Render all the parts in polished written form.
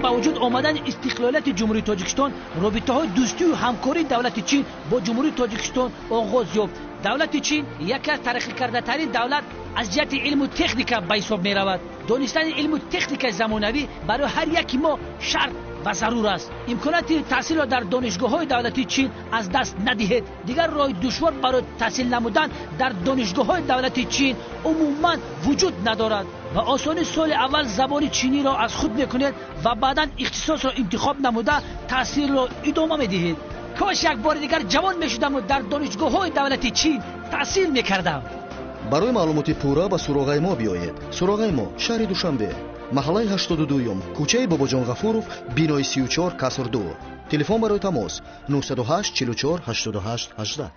Ба вуҷуд омадани истиқлолияти Ҷумҳурии Тоҷикистон робитаҳои дӯстию ҳамкории давлати Чин бо Ҷумҳурии Тоҷикистон оғоз ёфт. Давлати Чин яке аз тараққикардатарин давлат аз ҷиҳати илму техника ба ҳисоб меравад. Донистани илму техникаи замонавӣ барои ҳар яки мо шарт ва зарур аст. Имконоти таҳсилро дар донишгоҳҳои давлатии Чин аз даст надиҳед. Дигар роҳи душвор барои таҳсил намудан дар донишгоҳҳои давлатии Чин умуман вуҷуд надорад. Ба осонӣ соли аввал забони чиниро аз худ мекунед ва баъдан ихтисосро интихоб намуда таҳсилро идома медиҳед. Кош як бори дигар ҷавон мешудаму дар донишгоҳҳои давлати Чин таҳсил мекардам. Барои маълумоти пурра ба суроғаи мо биёед. Суроғаи мо шаҳри Душанбе, маҳаллаи 82-юм, кӯчаи Бобоҷон Ғафуров, бинои 34, каср 2. Телефон барои тамос 908 44 88 18.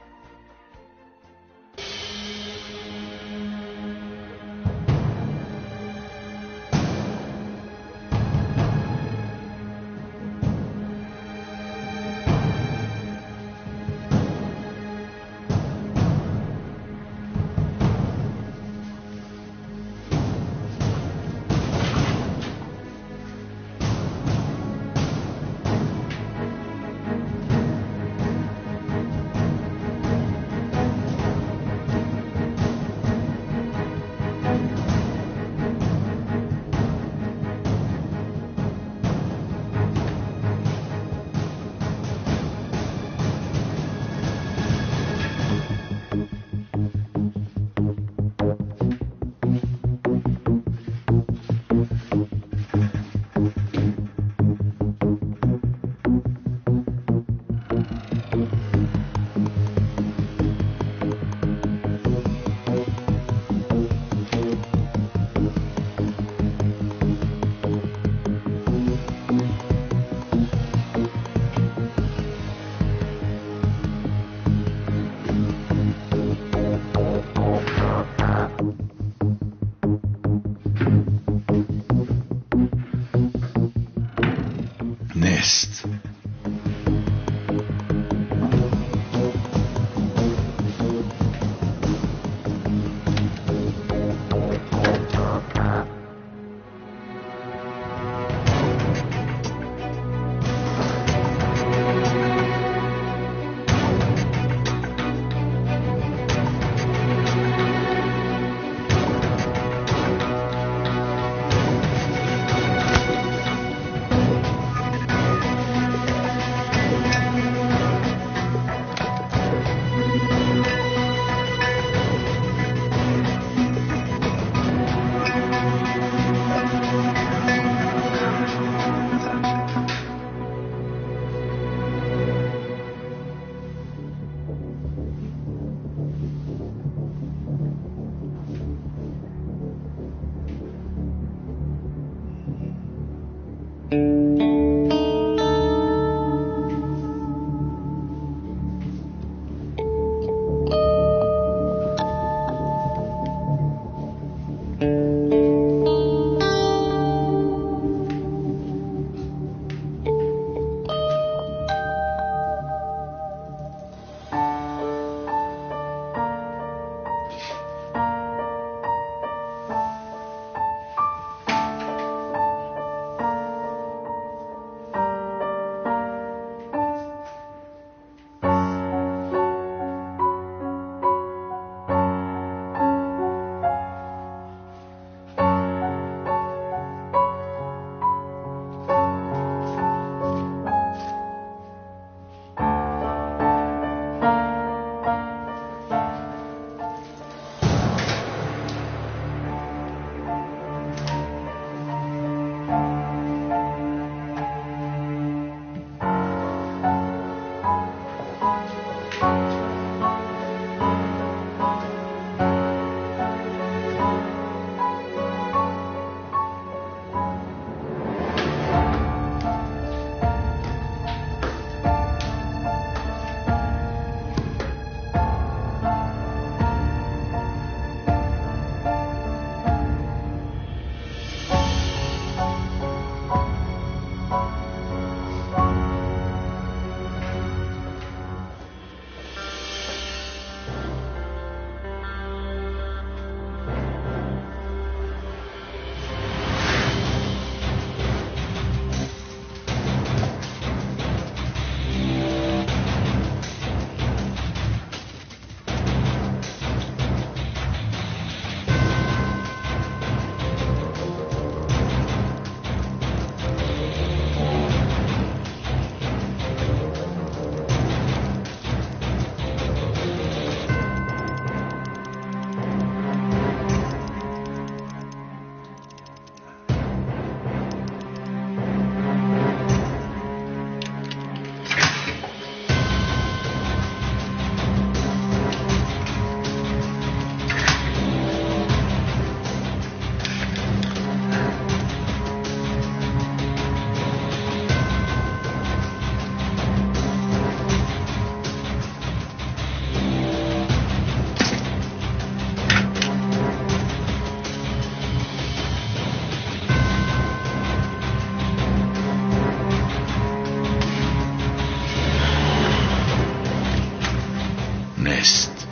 نیست.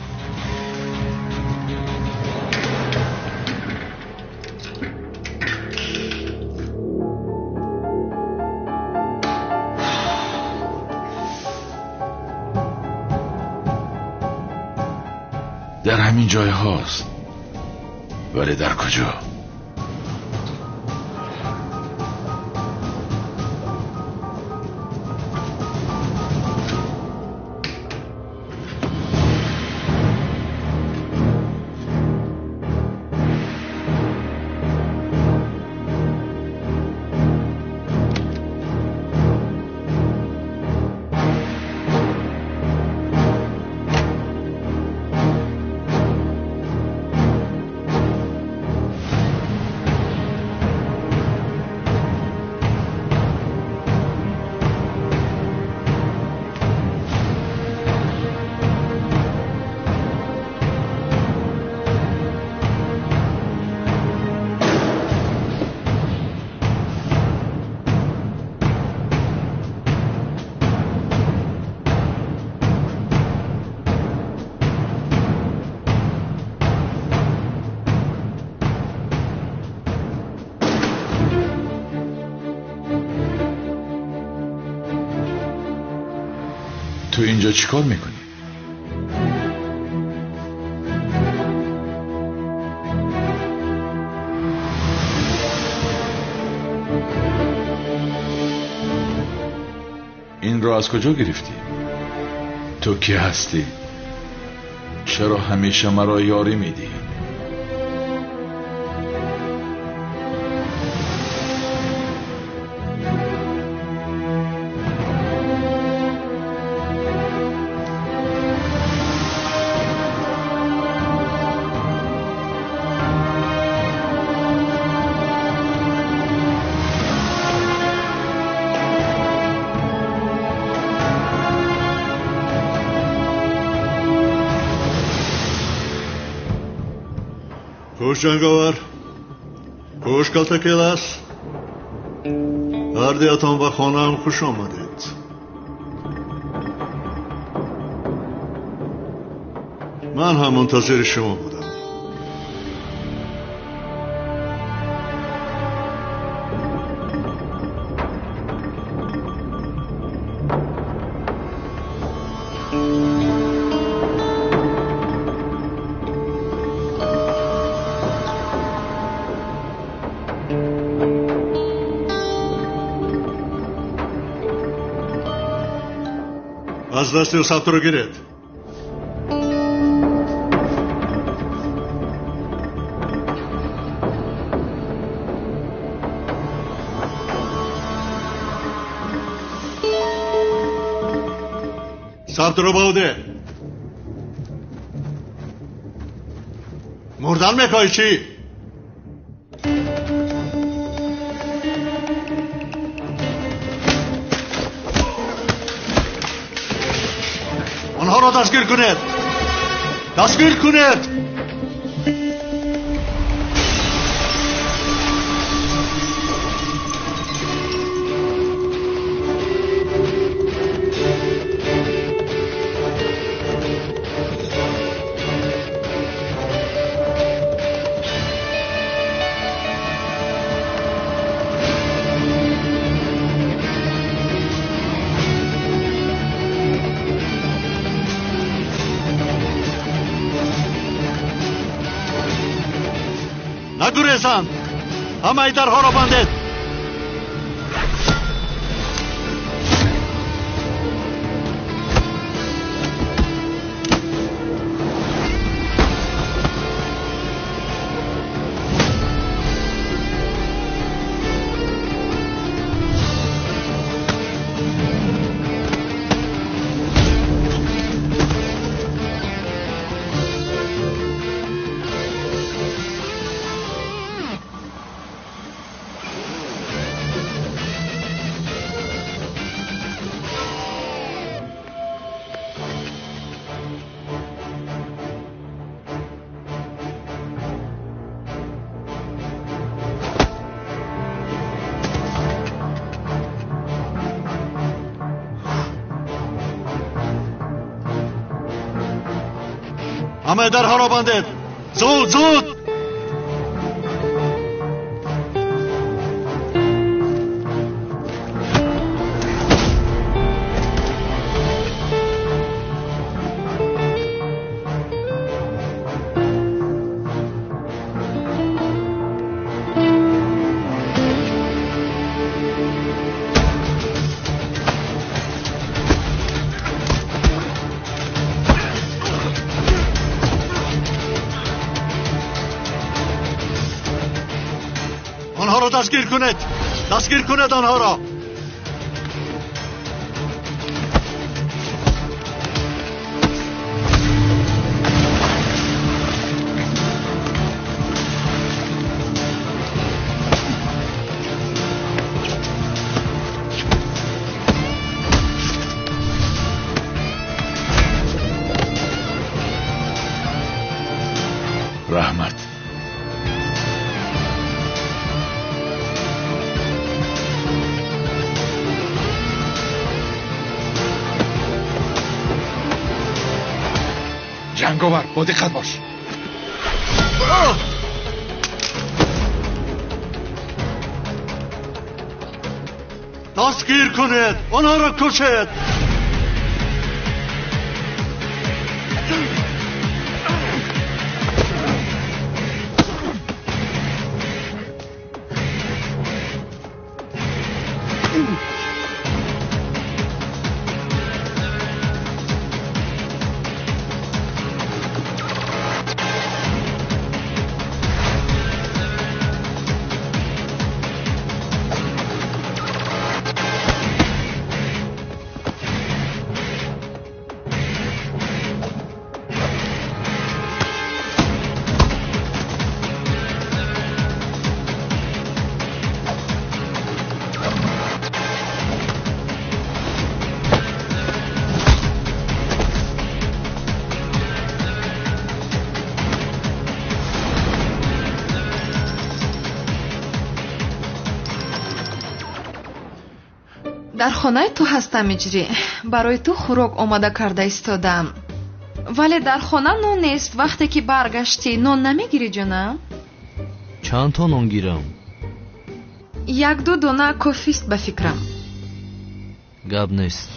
در همین جای هاست، ولی در کجا؟ تو اینجا چیکار میکنی؟ این رو از کجا گرفتی؟ تو کی هستی؟ چرا همیشه مرا یاری میدی؟ خوش جنگاور، خوش کلتکیلاس، هر به خانه‌ام خوش آمدید. من هم منتظر شما بودم. از دست ثبت رو گیرید. ثبت رو باوده. مردن میخوای چی؟ آنها را دستگیر کنید. دستگیر کنید. نگریزند، همه درها را بندید. ҳамаи дарҳоро бандед. Зуд, зуд! دستگیر کنید، دستگیر کنید آنها را. رحمت. جنگاور، با دقت باش. دستگیر کنید، آنها را کشید. Дар хонаи ту ҳастам, Иҷрӣ. Барои ту хӯрок омода карда истодам. Вале дар хона нон нест. Вақте ки баргаштӣ, нон намегирӣ, ҷонам? Чанд то нон гирам? Як-ду дона кофист ба фикрам. Гап нест.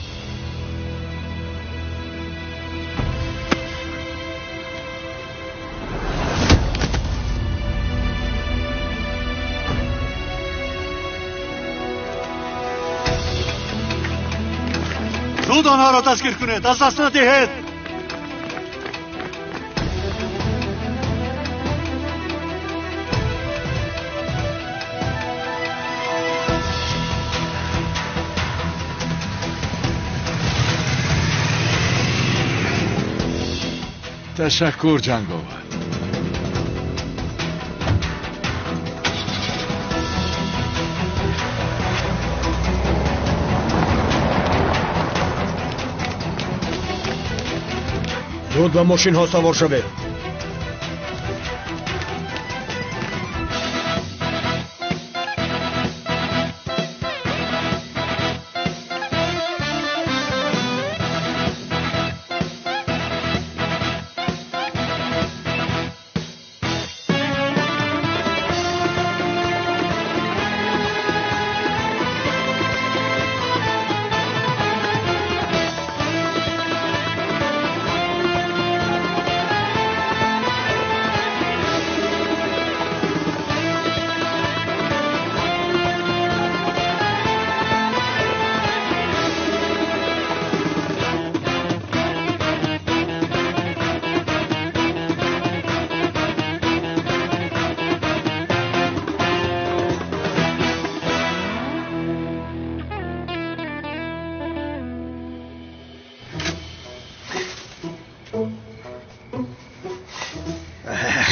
زود آنها را دستگیر کنید، از دست ندهید. تشکر جنگاور. زود به ماشین ها سوار شوید.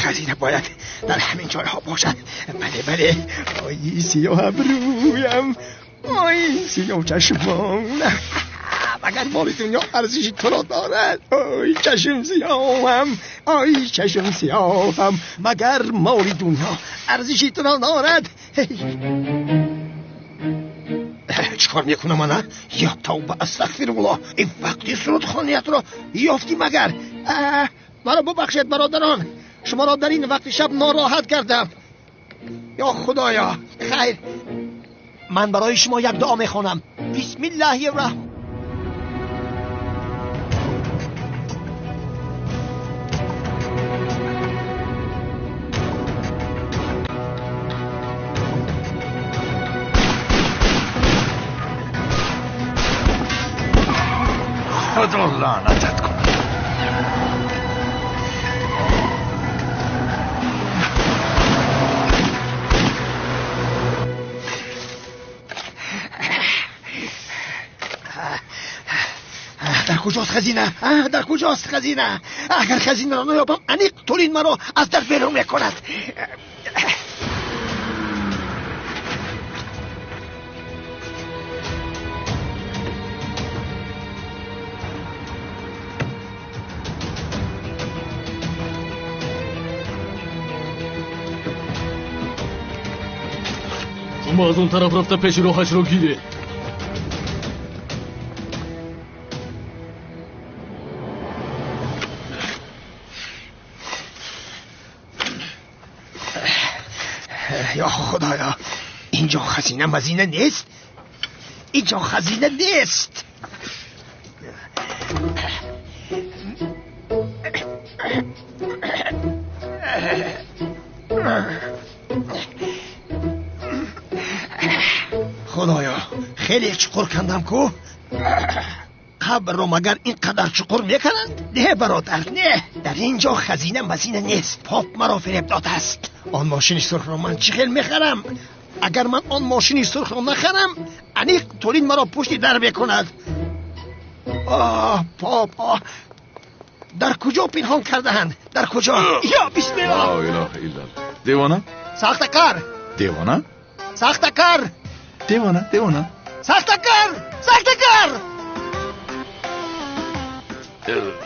خزینه باید در همین جایها باشد. بله بله. آی سیاه ابرویم، آی سیاه چشمانم، مگر مال دنیا ارزش تو را دارد؟ آی چشم سیاهم، آی چشم سیاهم، مگر مال دنیا ارزش تو را دارد؟ چیکار میکنم من؟ یا توبه، استغفرالله. این وقتی سرودخانیت را یافتی مگر؟ Маро бубахшед бародарон, шуморо дар ин вақти шаб нороҳат кардам. Ё Худоё, хайр, ман барои шумо як дуо мехонам. Бисмиллаҳи раҳмон. خدا لعنتت کنه. در کجاست خزینه؟ در کجاست خزینه؟ اگر خزینه را نیابم انیق تولین مرا از در بیرون میکند. شما از اون طرف رفته پیش روحش رو گیره. یا خدایا، اینجا خزینه مزینه نیست، اینجا خزینه نیست. خدایا خیلی چقر کندم کو. قبر رو مگر اینقدر چقر میکنند؟ نه برادر، نه، در اینجا خزینه مزینه نیست. پاپ مرا فریب داده است. آن ماشین سرخ را من چه خیل میخرم؟ اگر من آن ماشین سرخ را نخرم انیق تولید مرا پشت در میکند. آه پاپ، آه، در کجا پنهان کردهاند؟ در کجا؟ یا بسم الله. لا اله الا الله. دیوانه؟ ساختکار. دیوانه؟ ساختکار. دیوانه، دیوانه. ساختکار، ساختکار.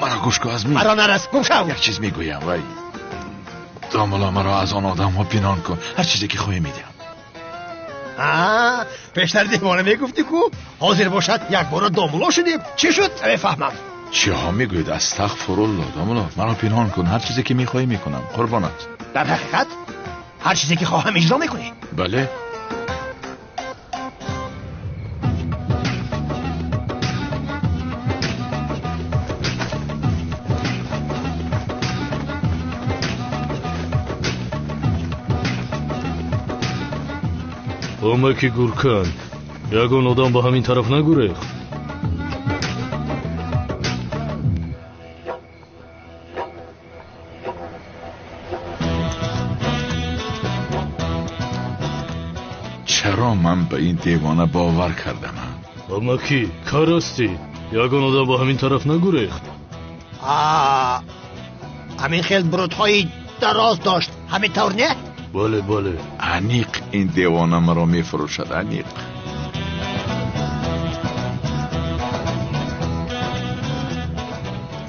مرا گوش کن از می. مرا نرس، گم شو. یک چیز میگویم وای داملا، مرا از آن آدم ها پنهان کن. هر چیزی که خواهی میدم. پیشتر دیوانه میگفتی کو حاضر باشد یک بار داملا شدیم. چی شد؟ نمیفهمم. چه ها میگوید؟ استغفرالله. داملا مرا پنهان کن، هر چیزی که میخواهی میکنم، قربانت. در حقیقت هر چیزی که خواهم اجرا میکنی؟ بله. امکی گورکن، یگان آدم با همین طرف نگریخت. چرا من به این دیوانه باور کردم؟ امکی کار هستی، یگان آدم با همین طرف نگریخت. همین خیل برودهای دراز داشت، همین طور نه؟ بله بله. انیق این دیوانه مرا میفروشد. انیق.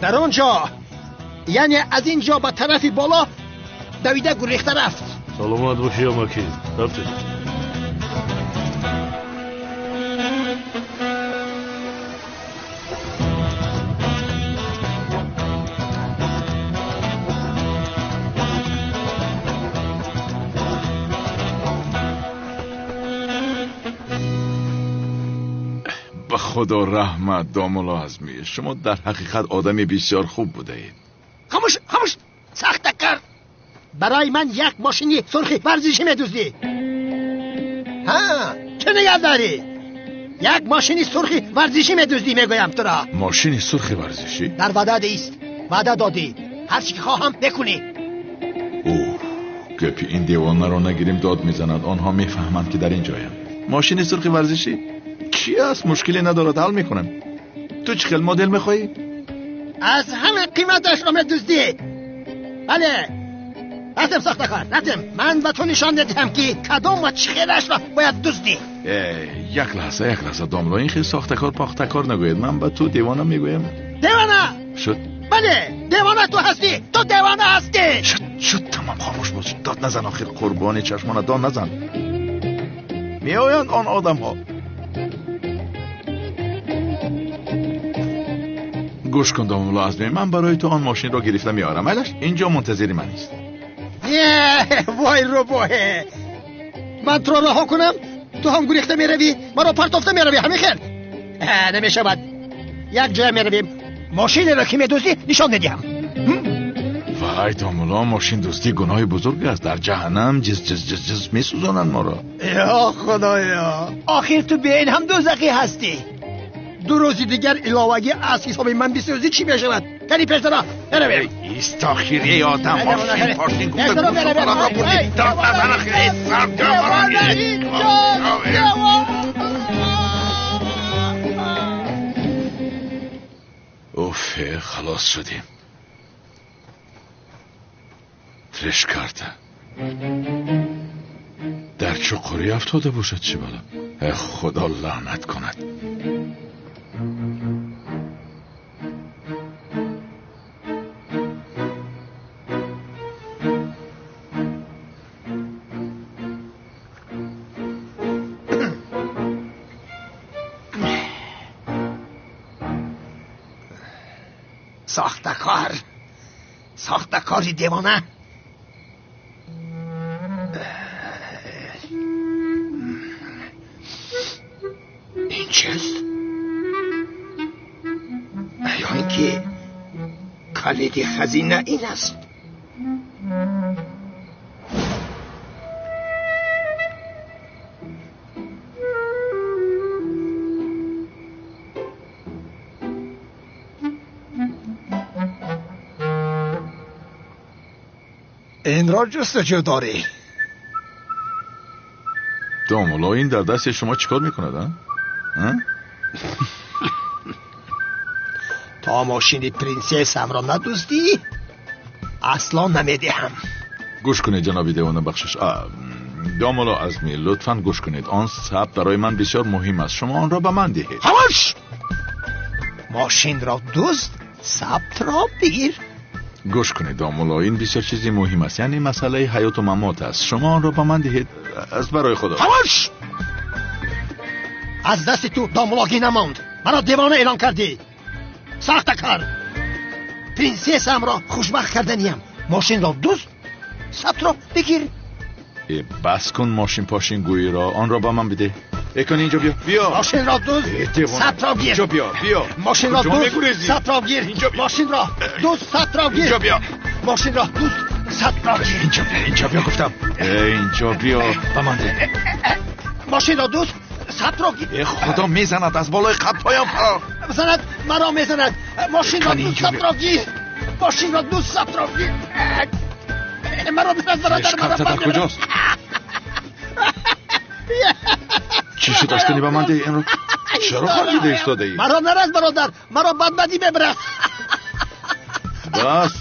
در آنجا، یعنی از اینجا به طرف بالا دویده گریخته رفت. سلامت باشی امکی، رفتی. خدا رحمت داملا عظمی، شما در حقیقت آدمی بسیار خوب بوده اید. خاموش خاموش، سخت کرد. برای من یک ماشین سرخ ورزشی میدوزدی. ها چه نگه داری؟ یک ماشین سرخ ورزشی میدوزدی میگویم تو را. ماشین سرخ ورزشی؟ در وعده ایست، وعده دادی هر چی که خواهم بکنی. اوه گپی این دیوانه را نگیریم داد میزند. آنها میفهمند که در اینجایم. ماشین سرخ ورزشی چی است؟ مشکلی ندارد، حل میکنم. تو چه خیل مدل میخوایی؟ از همه قیمتش را میدزدی. بله رفتم ساختکار، رفتم. من به تو نشان میدهم که کدام و چه خیلش را باید دزدی. یک لحظه یک لحظه داملا، این خیل ساختکار پاختکار نگوید. من به تو دیوانه میگویم. دیوانه شد؟ بله دیوانه تو هستی، تو دیوانه هستی. شد شد، تمام، خاموش باش، داد نزن. آخر قربانی چشمان، داد نزن. میآیند آن آدم ها. Гӯш кун домулло Азмӣ, ман барои ту он мошинро гирифта меорам. Майлаш, инҷо мунтазири ман аст. Вой рӯбоҳе, ман туро раҳо кунам, ту ҳам гурехта меравӣ, маро партофта меравӣ. Ҳамин хел намешавад. Як ҷоя меравем, мошинеро ки медуздӣ нишон медиҳам. Вай домулло, мошин дуздӣ гуноҳи бузург аст. Дар ҷаҳаннам ҷиз ҷиз ҷиз ҷиз месӯзонанд моро. Ё худоё, охир ту бе ин ҳам дӯзахӣ ҳастӣ. Ду рӯзи дигар иловагӣ аз ҳисоби ман бисӯзӣ чӣ мешавад? Кани пештара меравем. Ист охир, эй одам, мошин пошин гуфта гӯшу қаламро бурдӣ. Дод назан охир, эй сарҷамора. Уф, халос шудем. Флеш-карта дар чуқурӣ афтода бошад чӣ бало? Худо лаънат кунад. Сохтакор, сохтакори девона. Ин чист? Ё ин ки калиди хазина ин аст? Инро ҷустуҷӯ дорӣ? Домулло, ин дар дасти шумо чӣ кор мекунад? То мошини принсессамро надуздӣ, асло намедиҳам. Гӯш кунед ҷаноби девона, бахшиш. Домулло Азмӣ, лутфан гӯш кунед. Он сабт барои ман бисёр муҳим аст. Шумо онро ба ман диҳед. Хомӯш! Мошинро дузд, сабтро бигир. Гӯш кунед домулло, ин бисёр чизи муҳим аст. Яъне масъалаи ҳаёту мамот аст. Шумо онро ба ман диҳед аз барои худо. Хомӯш! Аз дасти ту домуллогӣ намонд. Маро девона эълон кардӣ. Сахтакор! Принсессамро хушбахт карданиям. Мошинро дузд, сабтро бигир. Бас кун мошин пошин гӯиро, онро ба ман бидеҳ. Экон инҷо биё, биё. Мошинро дузд, сабтро гир. Инҷо биё, биё. Мошинро дузд, сабтро гир. Мошинро дузд, сабтро гир. Инҷо биё. Мошинро дузд, сабтро гир. Инҷо биё, инҷо биё гуфтам. Инҷо биё, ба ман деҳ. Мошинро дузд, сабтро гир. Худо мезанад аз болои қабҳоям фаро. Занад, маро мезанад. Мошинро дузд, сабтро гир. Мошинро дузд, сабтро гир. Маро мезанад, бародар, маро. Дар куҷост? Чӣ шуд? Аз кунӣ ба ман деҳ инро. Чаро хандида истодаӣ? Маро нараз бародар, маро бадбадӣ мебарад. Бас,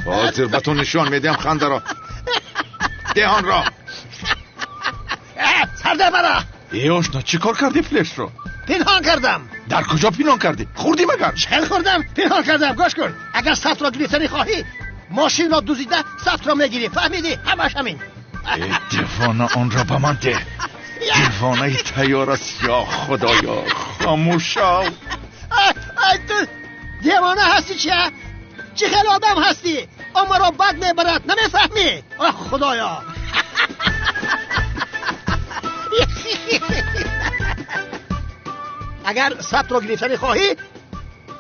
ҳозир ба ту нишон медиҳам хандаро. Деҳ онро. Сарде маро. Эй ошно, чӣ кор кардӣ флешро? Пинҳон кардам. Дар куҷо пинҳон кардӣ? Хӯрдӣ магар? Чӣ хӯрдам? Пинҳон кардам. Гӯш кун, агар сабтро гирифтанӣ хоҳӣ, мошинро дуздида сабтро мегирӣ. Фаҳмидӣ? Ҳамаш ҳамин. Эй девона, онро ба ман деҳ. Девонаи тайёр аст. Ё худоё, хомӯш шав. Ай ту девона ҳастӣ чи? Чӣ хел одам ҳастӣ? О маро бад мебарад, намефаҳмӣ? Оҳ худоё. Агар сабтро гирифтанӣ хоҳӣ,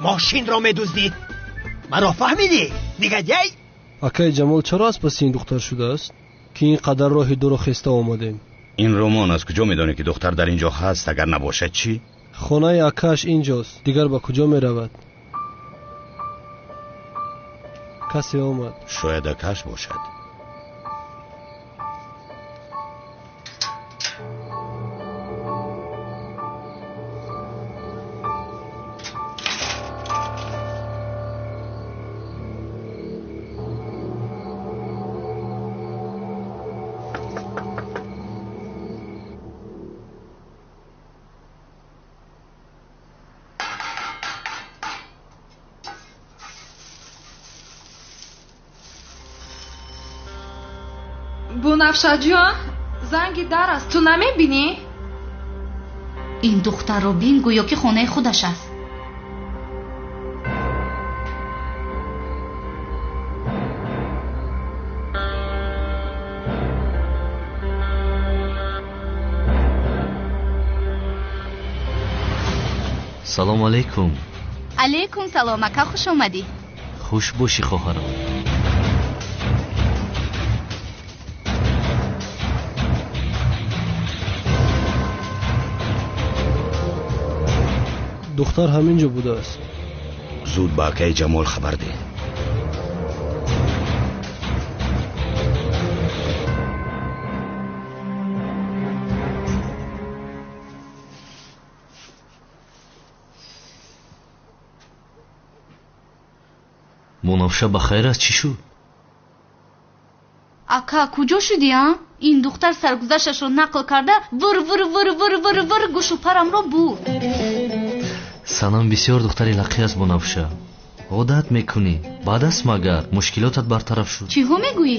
мошинро медуздӣ. Маро фаҳмидӣ? Негодяй! Акаи Ҷамол чаро аз паси ин духтар шудааст, ки ин қадар роҳи дуро хеста омадем? Ин роман аз куҷо медонӣ ки духтар дар инҷо ҳаст? Агар набошад чӣ? Хонаи акааш инҷост, дигар ба куҷо меравад? Касе омад. Шояд акааш бошад. Бунафшаҷон, занги дар аст, ту намебинӣ? Ин духтарро бин, гӯё ки хонаи худаш аст. Салом алейкум. Алейкум салом, ака, хуш омадӣ. Хуш бошӣ, хоҳарам. Духтар ҳамин ҷо будааст. Зуд ба акаи Ҷамол хабар деҳ. Мунавша ба хайр аст, чӣ шуд? Ака, куҷо шудӣ, а? Ин духтар саргузашташро нақл карда вир вир вир вир вир вир гӯшу парамро бурд. Санам бисёр духтари лақӣ аст, Мунавша. Одат мекунӣ. Баъд аст магар мушкилотат бартараф шуд. Чиҳо мегӯӣ?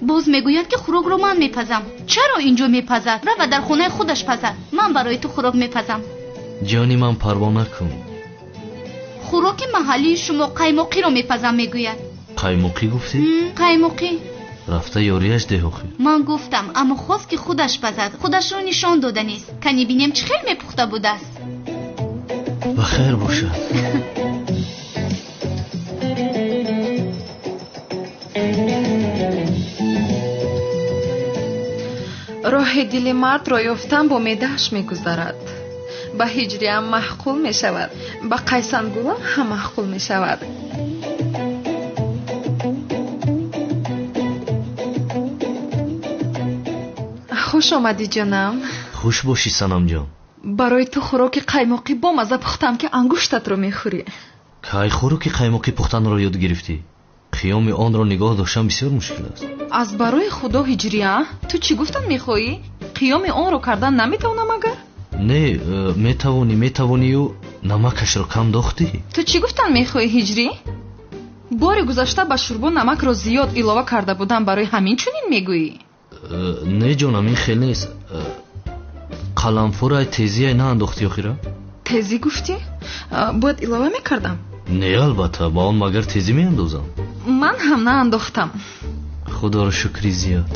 Боз мегӯяд, ки хӯрокро ман мепазам. Чаро инҷо мепазад? Рава дар хонаи худаш пазад. Ман барои ту хӯрок мепазам. Ҷони ман, парво накун. Хӯроки маҳаллии шумо қаймоқиро мепазам, мегӯяд. Қаймоқӣ гуфтӣ? Қаймоқӣ. Рафта ёрияш деҳ охир. Ман гуфтам, аммо хост, ки худаш пазад. Худашро нишон дода нест. Кани бинем, чӣ хел мепухта будааст. Ба хайр бошад. Роҳи дили мардро ёфтан бо меъдааш мегузарад. Ба ҳиҷриам маъқул мешавад, ба қайсангулам ҳам маъқул мешавад. Хуш омадӣ, ҷонам. Хуш бошӣ, Санамҷон. Барои ту хӯроки қаймоқӣ бомаза пухтам, ки ангуштатро мехӯрӣ. Кай хӯроки қаймоқӣ пухтанро ёд гирифтӣ? Қиёми онро нигоҳ доштан бисёр мушкил аст. Аз барои худо, ҳиҷрия, ту чӣ гуфтан мехоҳӣ? Қиёми онро кардан наметавонам агар? Не, метавонӣ, метавонию намакашро кам дохтӣ. Ту чӣ гуфтан мехоҳӣ, ҳиҷрӣ? Бори гузашта ба шӯрбо намакро зиёд илова карда будам, барои ҳамин чунин мегӯӣ? Не, ҷонам, ин хел нест. Қаламфурай тезиай наандохтӣ охира? Тезӣ гуфтӣ? Бояд илова мекардам? Не, албатта, ба он магар тезӣ меандозам? Ман ҳам наандохтам. Худоро шукри зиёд.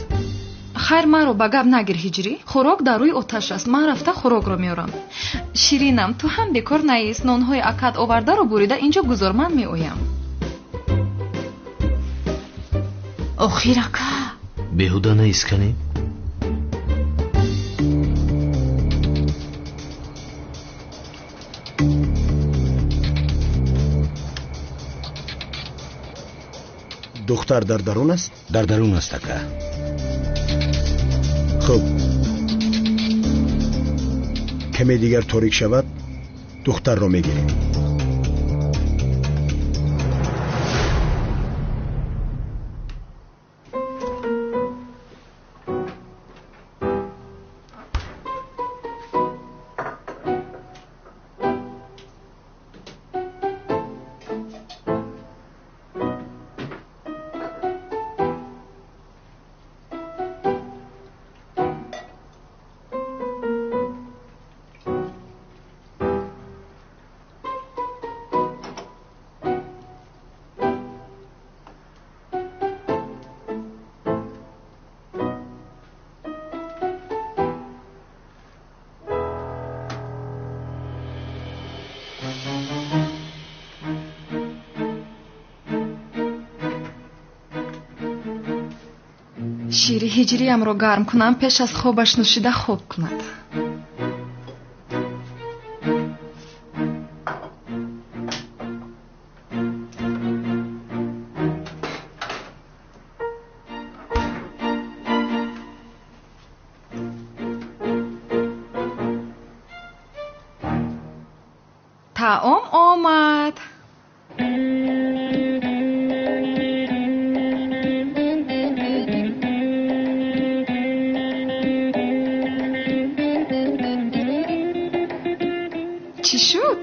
Хайр, маро ба гап нагир, ҳиҷрӣ. Хӯрок дар рӯи оташ аст. Ман рафта хӯрокро меорам. Ширинам, ту ҳам бекор наист. Нонҳои акад овардаро бурида инҷо гузор, ман меоям. Охир, ака. Беҳуда наист, канӣ? Духтар дар дарун аст? Дар дарун аст, ака. Хуб, каме дигар торик шавад, духтарро мегирем. Шири ҳиҷриямро гарм кунам, пеш аз хобаш нӯшида хоб кунад. Таом омад. Чӣ шуд?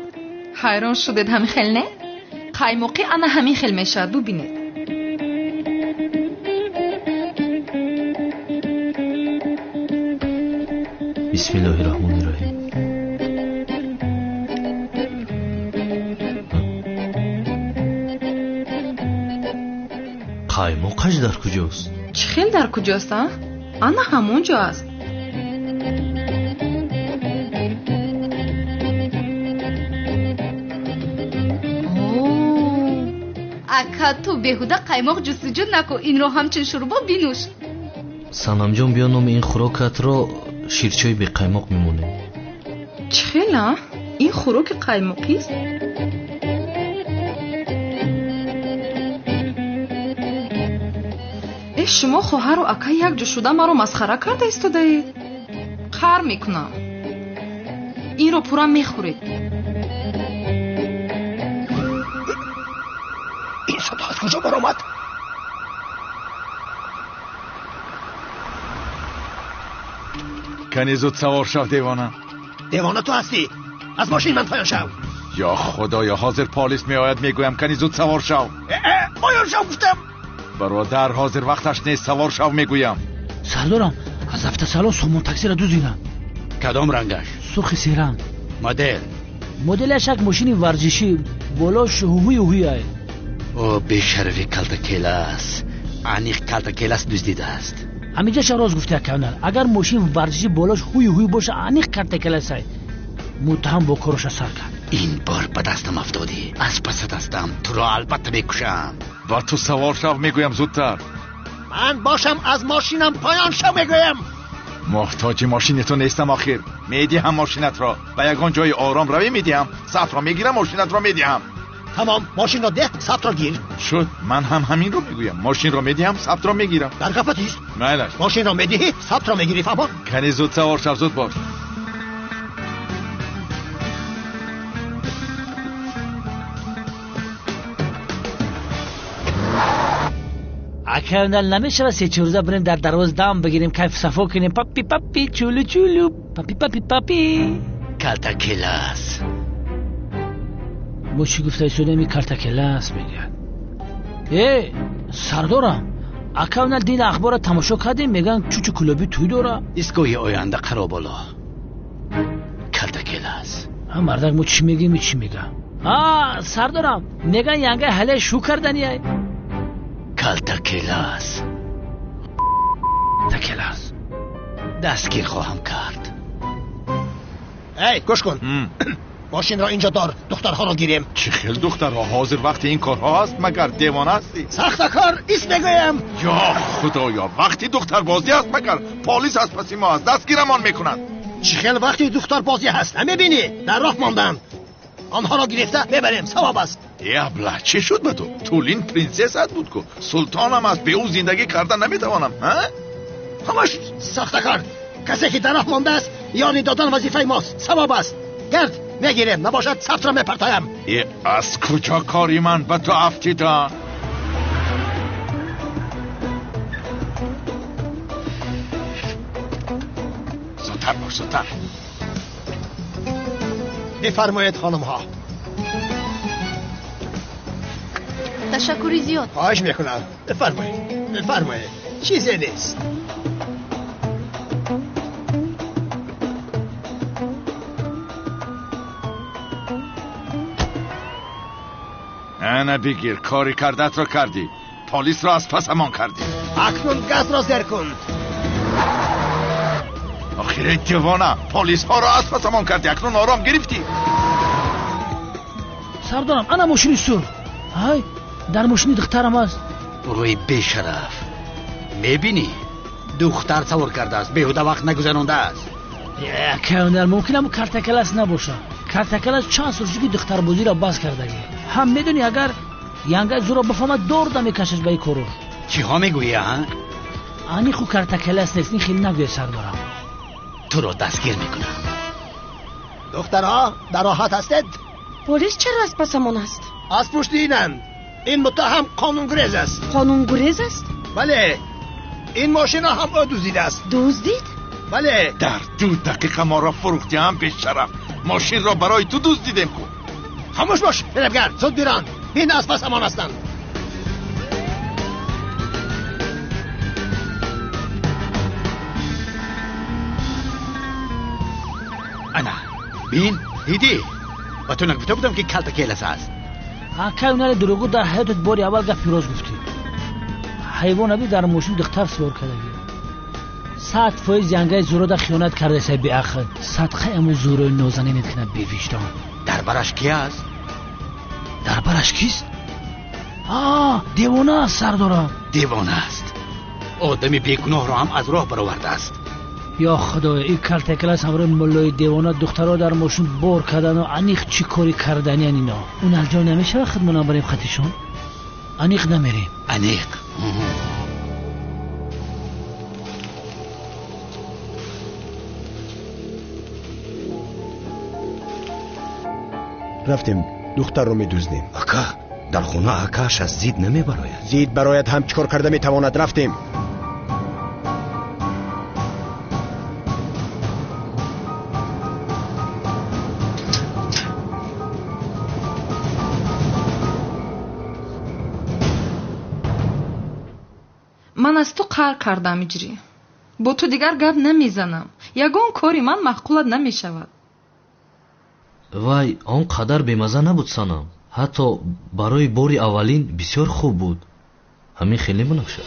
Ҳайрон шудед ҳамин хел, не? Қаймоқӣ ана ҳамин хел мешавад, бубинед. Бисмиллоҳи раҳмони раҳим. Қаймоқаш дар куҷост? Чӣ хел дар куҷост, а? Ана ҳамон ҷо аст. Ака, ту беҳуда қаймоқ ҷустуҷӯ накун, инро ҳамчун шӯрбо бинӯш. Санамҷон, биё номи ин хӯрокатро ширчои беқаймоқ мемонем. Чӣ хел, а? Ин хӯроки қаймоқист? Э, шумо хоҳару ака якҷо шуда маро масхара карда истодаед? Қар мекунам. Инро пурра мехӯред. Ин садо аз куҷо баромад? Кани зуд савор шав, девона. Девона ту ҳастӣ. Аз мошин ман поён шав. Ё худоё, ҳозир полис меояд, мегӯям кани зуд савор шав. Поён шав гуфтам. Бародар, ҳозир вақташ нест, савор шав мегӯям. Сардорам, аз автосалон сомон таксиро дуздидам. Кадом рангаш? Сурхи серанг. Модел? Моделаш як мошини варзишӣ, болош ҳуҳуи ҳуҳуй. О, бешарафи калтакелас. Аниқ калтакелас дуздидааст. Ҳаминҷаша рост гуфти, акавнал. Агар мошин варзишӣ болош ҳуи ҳуй боша, аниқ калтакеласай. Муттаҳам бо короша сар кард. Ин бор ба дастам афтодӣ. Аз пасат ҳастам, туро албатта мекушам. Ва ту савор шав мегӯям зудтар. Ман бошам аз мошинам поён шав мегӯям. Муҳтоҷи мошини ту нестам охир. Медиҳам мошинатро. Ба ягон ҷои ором равӣ медиҳам. Сафро мегирам, мошинатро медиҳам. Тамом, мошинро деҳ, сафтро гир. Шуд, ман ҳам ҳаминро мегӯям. Мошинро медиҳам, сафтро мегирам. Дар гафатист. Майлаш. Мошинро медиҳӣ, сафтро мегирӣ, фаҳмо? Кани зуд савор шав, зуд бош. Акавнал, намешава се-чор рӯза бирем дар дарвоз дам бигирем, кайф сафо кунем, папи папи чулу чулу, папи папи папи. Калтакелас. Мо чӣ гуфта истодем, ин калтакелас мегӯяд. Э, сардорам, акавнал дин ахборро тамошо кардем, мегӯянд чучу кулобӣ тӯй дора. Истгоҳи оянда қаро боло. Калтакелас. А мардак, мо чӣ мегӯем, чӣ мегӯям? А, сардорам, мегӯянд янгаи ҳале шу карданияй. Калтакелас. Такелас. Дастгир хоҳам кард. Эй, гӯш кун. Мошинро инҷо дор, духтарҳоро гирем. Чӣ хел духтарҳо? Ҳозир вақти ин корҳо ҳаст, магар девона ҳастӣ? Сахтакор, ис мегӯям. Ё худоё, вақти духтарбозӣ аст, магар полис аз паси мо аст, дастгирамон мекунад. Чӣ хел вақти духтарбозӣ ҳаст, намебинӣ? Дар роҳ монданд. Онҳоро гирифта мебарем, савоб аст. Э, абла, чӣ шуд ба ту? Тулин принсессат буд ку, султонам аст, бе ӯ зиндагӣ карда наметавонам. Ҳамаш сахтакор. Касе ки дар роҳ мондааст, ёри додан вазифаи мост, савоб аст. Гард, мегирем, набошад сафтро мепартоям. Э, аз куҷо кори ман ба ту афтида? Зудтар бош, зудтар. Бифармоед, хонумҳо. Ташаккури зиёд. Хоҳиш мекунам. Бифармоед, бифармоед. Чизе нест. Ана бигир, кори кардатро кардӣ. Полисро аз пасамон кардӣ. Акнун газро зер кун. Охир, эй девона, полисҳоро аз пасамон кардӣ, акнун ором гирифтӣ. Сардорам, ана мошини сурх. Ай, дар мошини духтарам аст. Рӯи бешараф. Мебинӣ? Духтар савор кардааст, беҳуда вақт нагузарондааст. Акавнал, мумкин ҳамун картакалас набошад. Картакалас чанд сол шуд ки духтарбозиро бас кардагӣ. Ҳам медонӣ, агар янгаи зуро бифаҳмад, дорда мекашаш ба ин корош. Чиҳо мегӯӣ, а? Аниқу картакалас нест, ин хеле нагӯя, сардорам. Туро дастгир мекунам. Духтарҳо, дар роҳат ҳастед? Полис чаро аз пасамон аст? Аз пушти инанд. Ин муттаҳам қонунгурез аст. Қонунгурез аст? Бале, ин мошинро ҳам ӯ дуздидааст. Дуздид? Бале. Дар 2 дақиқа моро фурӯхтӣ, ҳам бешараф. Мошинро барои ту дуздидем ку. Хомӯш бош, фиребгар, зуд бирон. Бин, аз пасамон ҳастанд. Ана, бин, дидӣ? Ба ту нагуфта будам, ки калтакелас аст? Акай, унаре дурӯғгӯ, дар ҳаётат бори аввал гапи рост гуфтӣ. Ҳайвон аби дар мошин духтар сувор кардагӣ. 100% янгаи зурода хиёнат кардасай, беақл. Садқаи аму зурои нозанинет кунад, бевиҷдон. Дар бараш ки аст? Дар бараш кист? Девона аст сардорам. Девона аст. Одами бегуноҳро ҳам аз роҳ баровардааст. Ё худоё, ин калтакалас ҳамроҳи муллои девона духтарҳо дар мошин бор кардану аниқ чӣ кори карданиян ино. Он аз ҷой намешавад худмонам барем хатишон? Аниқ намерем. Аниқ. Рафтем, духтарро медуздем. Ака, дар хона акааш аз зид намебарояд. Зид барояд ҳам чӣ кор карда метавонад. Рафтем. Ман аз ту қаҳр кардам, Иҷрӣ. Бо ту дигар гап намезанам. Ягон кори ман маъқулат намешавад. Вай, он қадар бемаза набуд, Санам. Ҳатто барои бори аввалин бисёр хуб буд. Ҳамин хеле Бунафша.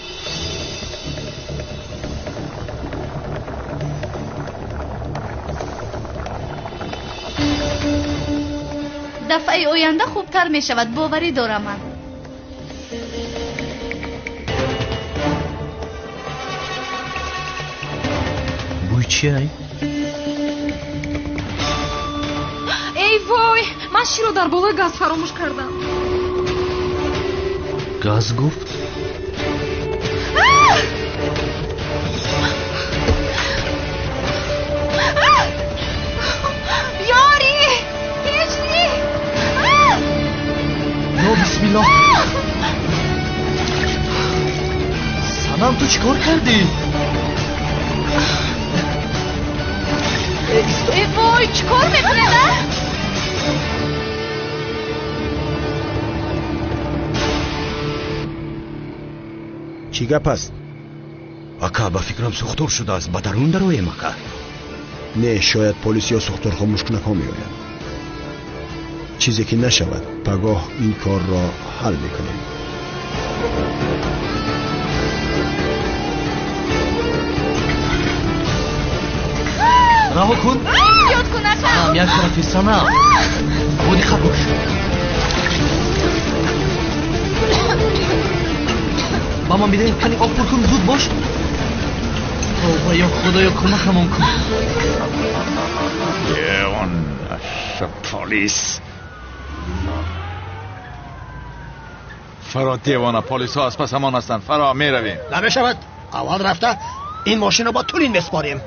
Дафъаи оянда хубтар мешавад, боварӣ дорам ман. Бӯй чиай? Эй вой, ман широ дар болои газ фаромӯш кардам. Газ гуфт? Ёрӣ! Ҳиҷрӣ! Ё бисмиллоҳ! Санам, ту чӣ кор кардӣ? Эй вой, чӣ кор мекунед, а? Чӣ гап аст? Ака, ба фикрам сӯхтор шудааст. Ба дарун дароем, ака. Не, шояд полис ё сӯхтор хомӯшкунакҳо меоянд. Чизе ки нашавад, пагоҳ ин корро ҳал мекунем. Раҳо кун. Ёд кун, ака. Санам, як тарафи Санам. Бо диққат бош. Ба ман бидеҳ, кани об пур кун, зуд бош. Тавба, ё худоё, кӯмакамон кун. Он полис. Фаро девона, полисҳо аз пасамон ҳастанд. Фаро, меравем. Намешавад. Аввал рафта ин мошинро ба Тулин месупорем.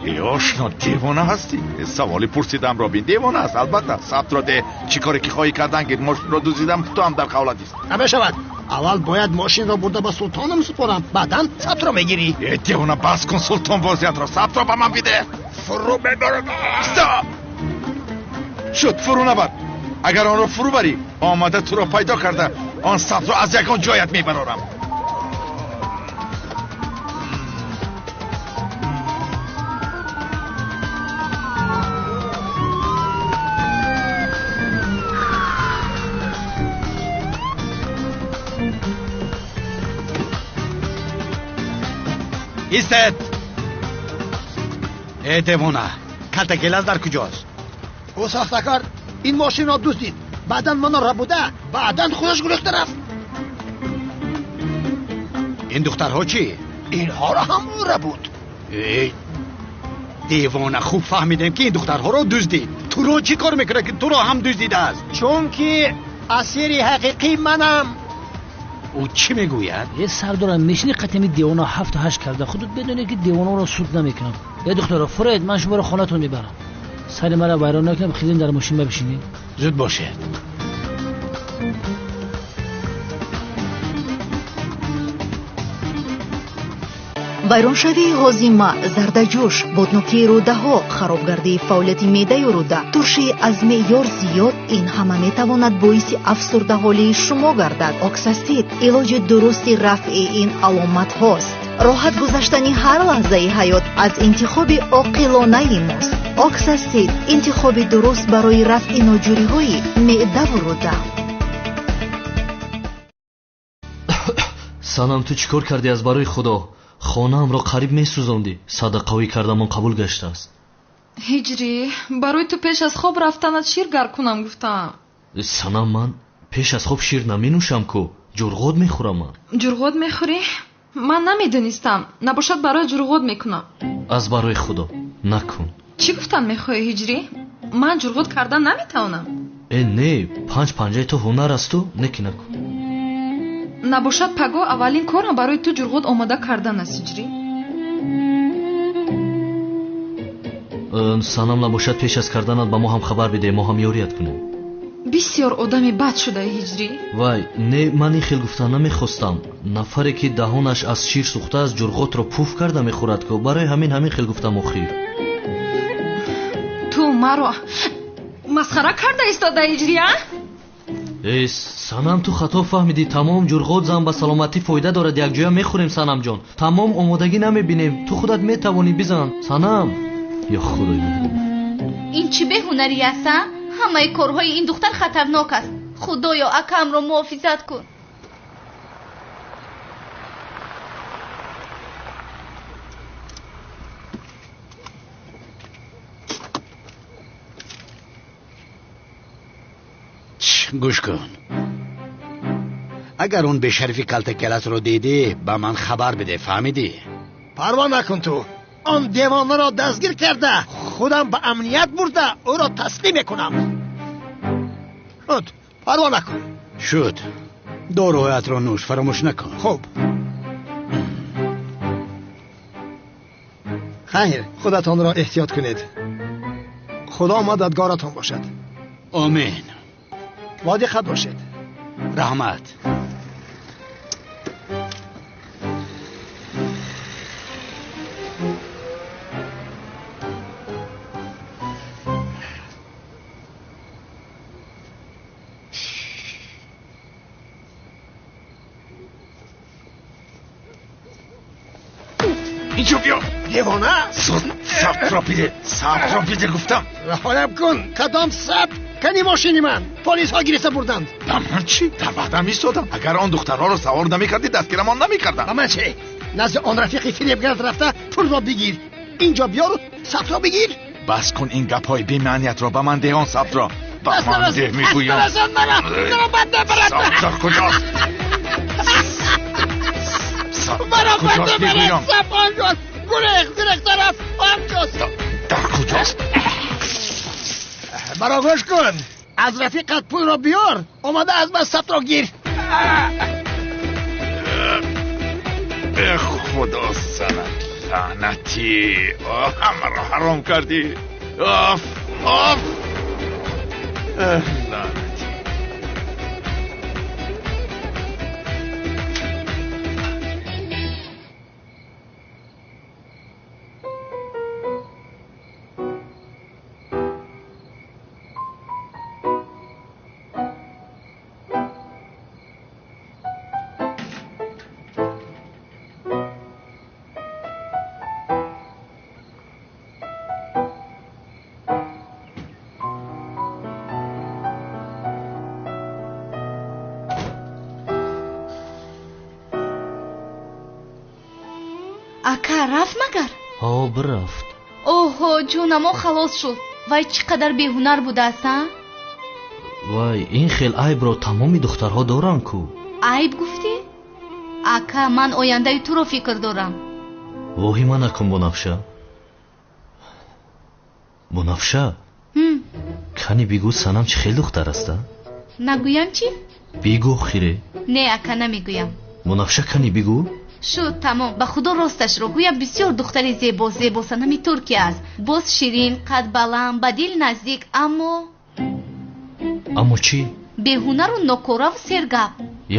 Эй ошно, девона ҳастӣ? Саволи пурсидамро бин. Девона аст, албатта. Сабтро деҳ. Чӣ коре ки хоҳӣ кардан гир. Мошинро дуздидам, ту ҳам дар қавлатист. Намешавад. Аввал бояд мошинро бурда ба султонам супорам, баъдан сабтро мегирӣ. Э девона, бас кун султон бозиятро. Сабтро ба ман бидеҳ. Фурӯ мебарам. Стоп! Шуд, фурӯ набар. Агар онро фурӯ барӣ, омада туро пайдо карда, он сабтро аз ягон ҷоят мебарорам. Истед! Э девона, калтакелаз дар куҷост? Ӯ сохтакор ин мошинро дуздид, баъдан маро рабуда, баъдан худаш гурехта рафт. Ин духтарҳо чӣ? Инҳоро ҳам ӯ рабуд. Эй девона, хуб фаҳмидем ки ин духтарҳоро дуздид. Туро чӣ кор мекунад ки туро ҳам дуздидааст? Чунки асири ҳақиқӣ манам. Ӯ чӣ мегӯяд? Е сардорам, мешини қатами девона 7-8 карда. Худут медонед ки девонаро суд намекунам. Е духтаро, фуред, ман шуморо хонатон мебарам. Сари маро вайрон накунам, хеле дар мошин бишинед. Зуд бошед. Вайроншавии ҳозима, зардаҷӯш, боднокии рӯдаҳо, харобгардии фаъолияти меъдаю рӯда, туршии аз меъёр зиёд, ин ҳама метавонад боиси афсурдаҳолии шумо гардад. Оксасид илоҷи дурусти рафъи ин аломатҳост. Роҳат гузаштани ҳар лаҳзаи ҳаёт аз интихоби оқилонаи мост. Оксасид интихоби дуруст барои рафъи ноҷӯриҳои меъдаву рӯда. Санам, ту чӣ кор кардӣ аз барои Худо? Хонаамро қариб месӯзондӣ. Садақаҳои кардамон қабул гаштааст. Ҳиҷрӣ, барои ту пеш аз хоб рафтанат шир гар кунам гуфтам. Санам, ман пеш аз хоб шир наменӯшам ку. Ҷурғот мехӯрам ман. Ҷурғот мехӯрӣ? Ман намедонистам. Набошад барои ҷурғот мекунам. Аз барои Худо накун. Чӣ гуфтан мехоҳӣ, Ҳиҷрӣ? Ман ҷурғот кардан наметавонам. Э, не, панҷ панҷаи ту ҳунар асту, неки накун. Набошад пагоҳ аввалин корам барои ту ҷурғот омода кардан аст, Ҳиҷрӣ. Санам, набошад пеш аз карданат ба мо ҳам хабар бидеҳ, мо ҳам ёрият кунем. Бисёр одами бад шудаи, Ҳиҷрӣ. Вай, не, ман ин хел гуфтан намехостам. Нафаре ки даҳонаш аз шир сӯхтааст, ҷурғотро пуф карда мехӯрад ку. Барои ҳамин ҳамин хел гуфтам охир. Ту маро масхара карда истода, Ҳиҷрӣ, а? Э, Санам, ту хато фаҳмидӣ. Тамом, ҷурғот зан ба саломатӣ фоида дорад. Якҷоя мехӯрем, Санамҷон. Тамом, омодагӣ намебинем. Ту худат метавонӣ, бизан. Санам, ё Худои меҳрубон. Ин чӣ беҳунарӣ аст, а? Ҳамаи корҳои ин духтар хатарнок аст. Худоё, акамро муҳофизат кун. Гӯш кун, агар он бешарифи калтакалатро дидӣ, ба ман хабар биде, фаҳмидӣ? Парво накун ту. Он девонаро дастгир карда, худам ба амният бурда, ӯро таслим мекунам. Шуд, парво накун. Шуд, доруҳоятро нӯш, фаромӯш накун. Хуб, хайр, худатонро эҳтиёт кунед. Худо мададгоратон бошад. Омин. Бодиққат бошед. Раҳмат. Инҷо биё. Девона. Сабтро биде, сабтро биде, гуфтам. Раҳоям кун. Кадом сабт? Кани мошини ман? Полисҳо гирифта бурданд. Ба ман чӣ? Дар ваъдам истодам. Агар он духтарҳоро савор намекардӣ, дастгирамон намекардам. Ба ман чӣ? Назди он рафиқи фиребгард рафта пулро бигир, инҷо биёру сабтро бигир. Бас кун ин гапҳои бемаъниятро. Ба ман деҳ он сабтро. Ба ман деҳ, мегӯям. Сабт дар куҷост? Сабт дар куҷост, мегӯям? Гурехт, гурехта рафт, онҷост. Дар куҷост? Маро гӯш кун, аз рафиқат пулро биёр, омада аз ман сабтро гир. Э, Худо санат лаънатӣ, ҳамаро ҳаром кардӣ. Оф, оф, лаънатӣ. Ака рафт магар? Ҳо, бирафт. Оҳо, ҷонамо халос шуд. Вай чӣ қадар беҳунар будааст, а? Вай, ин хел айбро тамоми духтарҳо доранд ку. Айб гуфтӣ? Ака, ман ояндаи туро фикр дорам. Воҳима накун, Бунафша. Бунафша, кани бигӯ, Санам чӣ хел духтар аст, а? Нагӯям чӣ? Бигӯ, хире. Не, ака, намегӯям. Бунафша, кани бигӯ. Шуд, тамом. Ба Худо, росташро гӯям, бисёр духтари зебо, зебо Санами Туркия аст. Боз ширин, қад баланд, ба дил наздик, аммо Аммо чӣ? Беҳунару нокораву сергап.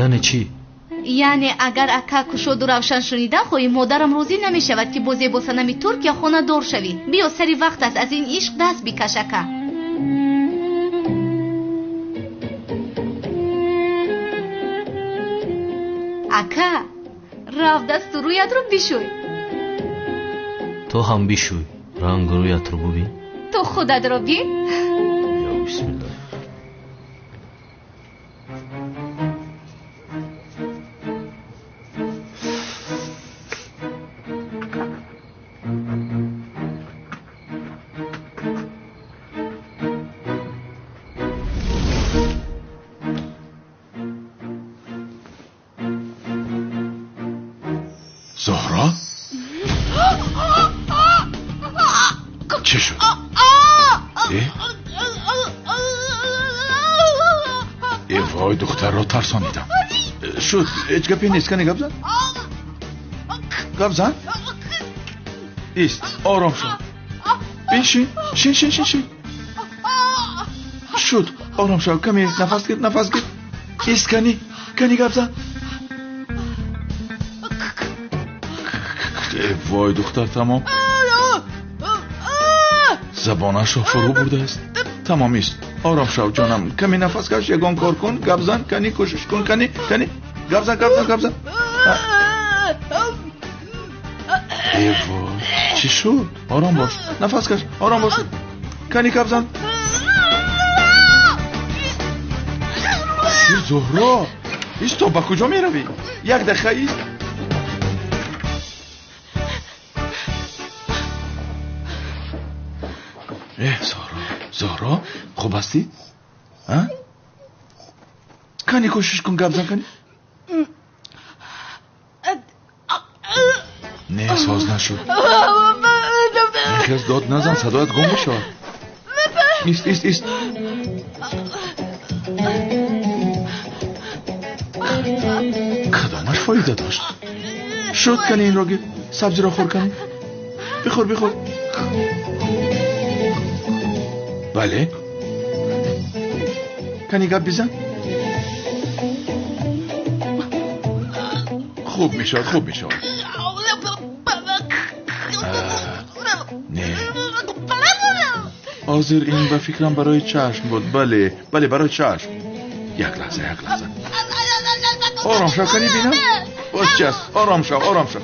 Яъне чӣ? Яъне агар ака кушоду равшан шунидан хоҳӣ, модарам розӣ намешавад, ки бо зебо Санами Туркия хонадор шавӣ. Биё, сари вақт аст, аз ин ишқ даст бикаш, ака. Ака, рав, дасту рӯятро бишӯй. Ту ҳам бишӯй, рангу рӯятро бубин. Ту худатро бин. Ё бисмиллоҳ. Зуҳро? Чӣ шуд? Э вой, духтарро тарсонидам. Шуд, ҳеҷ гапе нест. Кани гап зан, гап зан. Ист, ором шав. Бишин, шин, шин, шин, шин. Шуд, ором шав. Каме нафас гир, нафас гир. Ист, кани, кани гап зан. Э вой, духтар тамом. Забонашро фурӯ бурдааст. Тамом, ист, ором шав ҷонам. Каме нафас каш, ягон кор кун, гап зан, кани кӯшиш кун, кани, кани гап зан, гап зан, гап зан. Э вой, чӣ шуд? Ором бош, нафас каш, ором бош. Кани гап зан. Зуҳро, исто, ба куҷо меравӣ? Як дақиқа ист. Зуҳро, Зуҳро, хуб ҳастӣ? Кани кӯшиш кун, гап зан, кани. Не, соз нашуд. Нехез, дод назан, садоят гум мешавад. Ист, ист, ист. Кадомаш фоида дошт? Шуд, кани инро гир, сабзиро хӯр, кани. Бихӯр, бихӯр. Бале, кани гап бизан. Хуб мешавад, хуб мешавад. Не, ҳозир ин ба фикрам барои чашм буд. Бале, бале, барои чашм. Як лаҳза, як лаҳза. Ором шав, кани бинам. Боз чи аст? Ором шав, ором шав.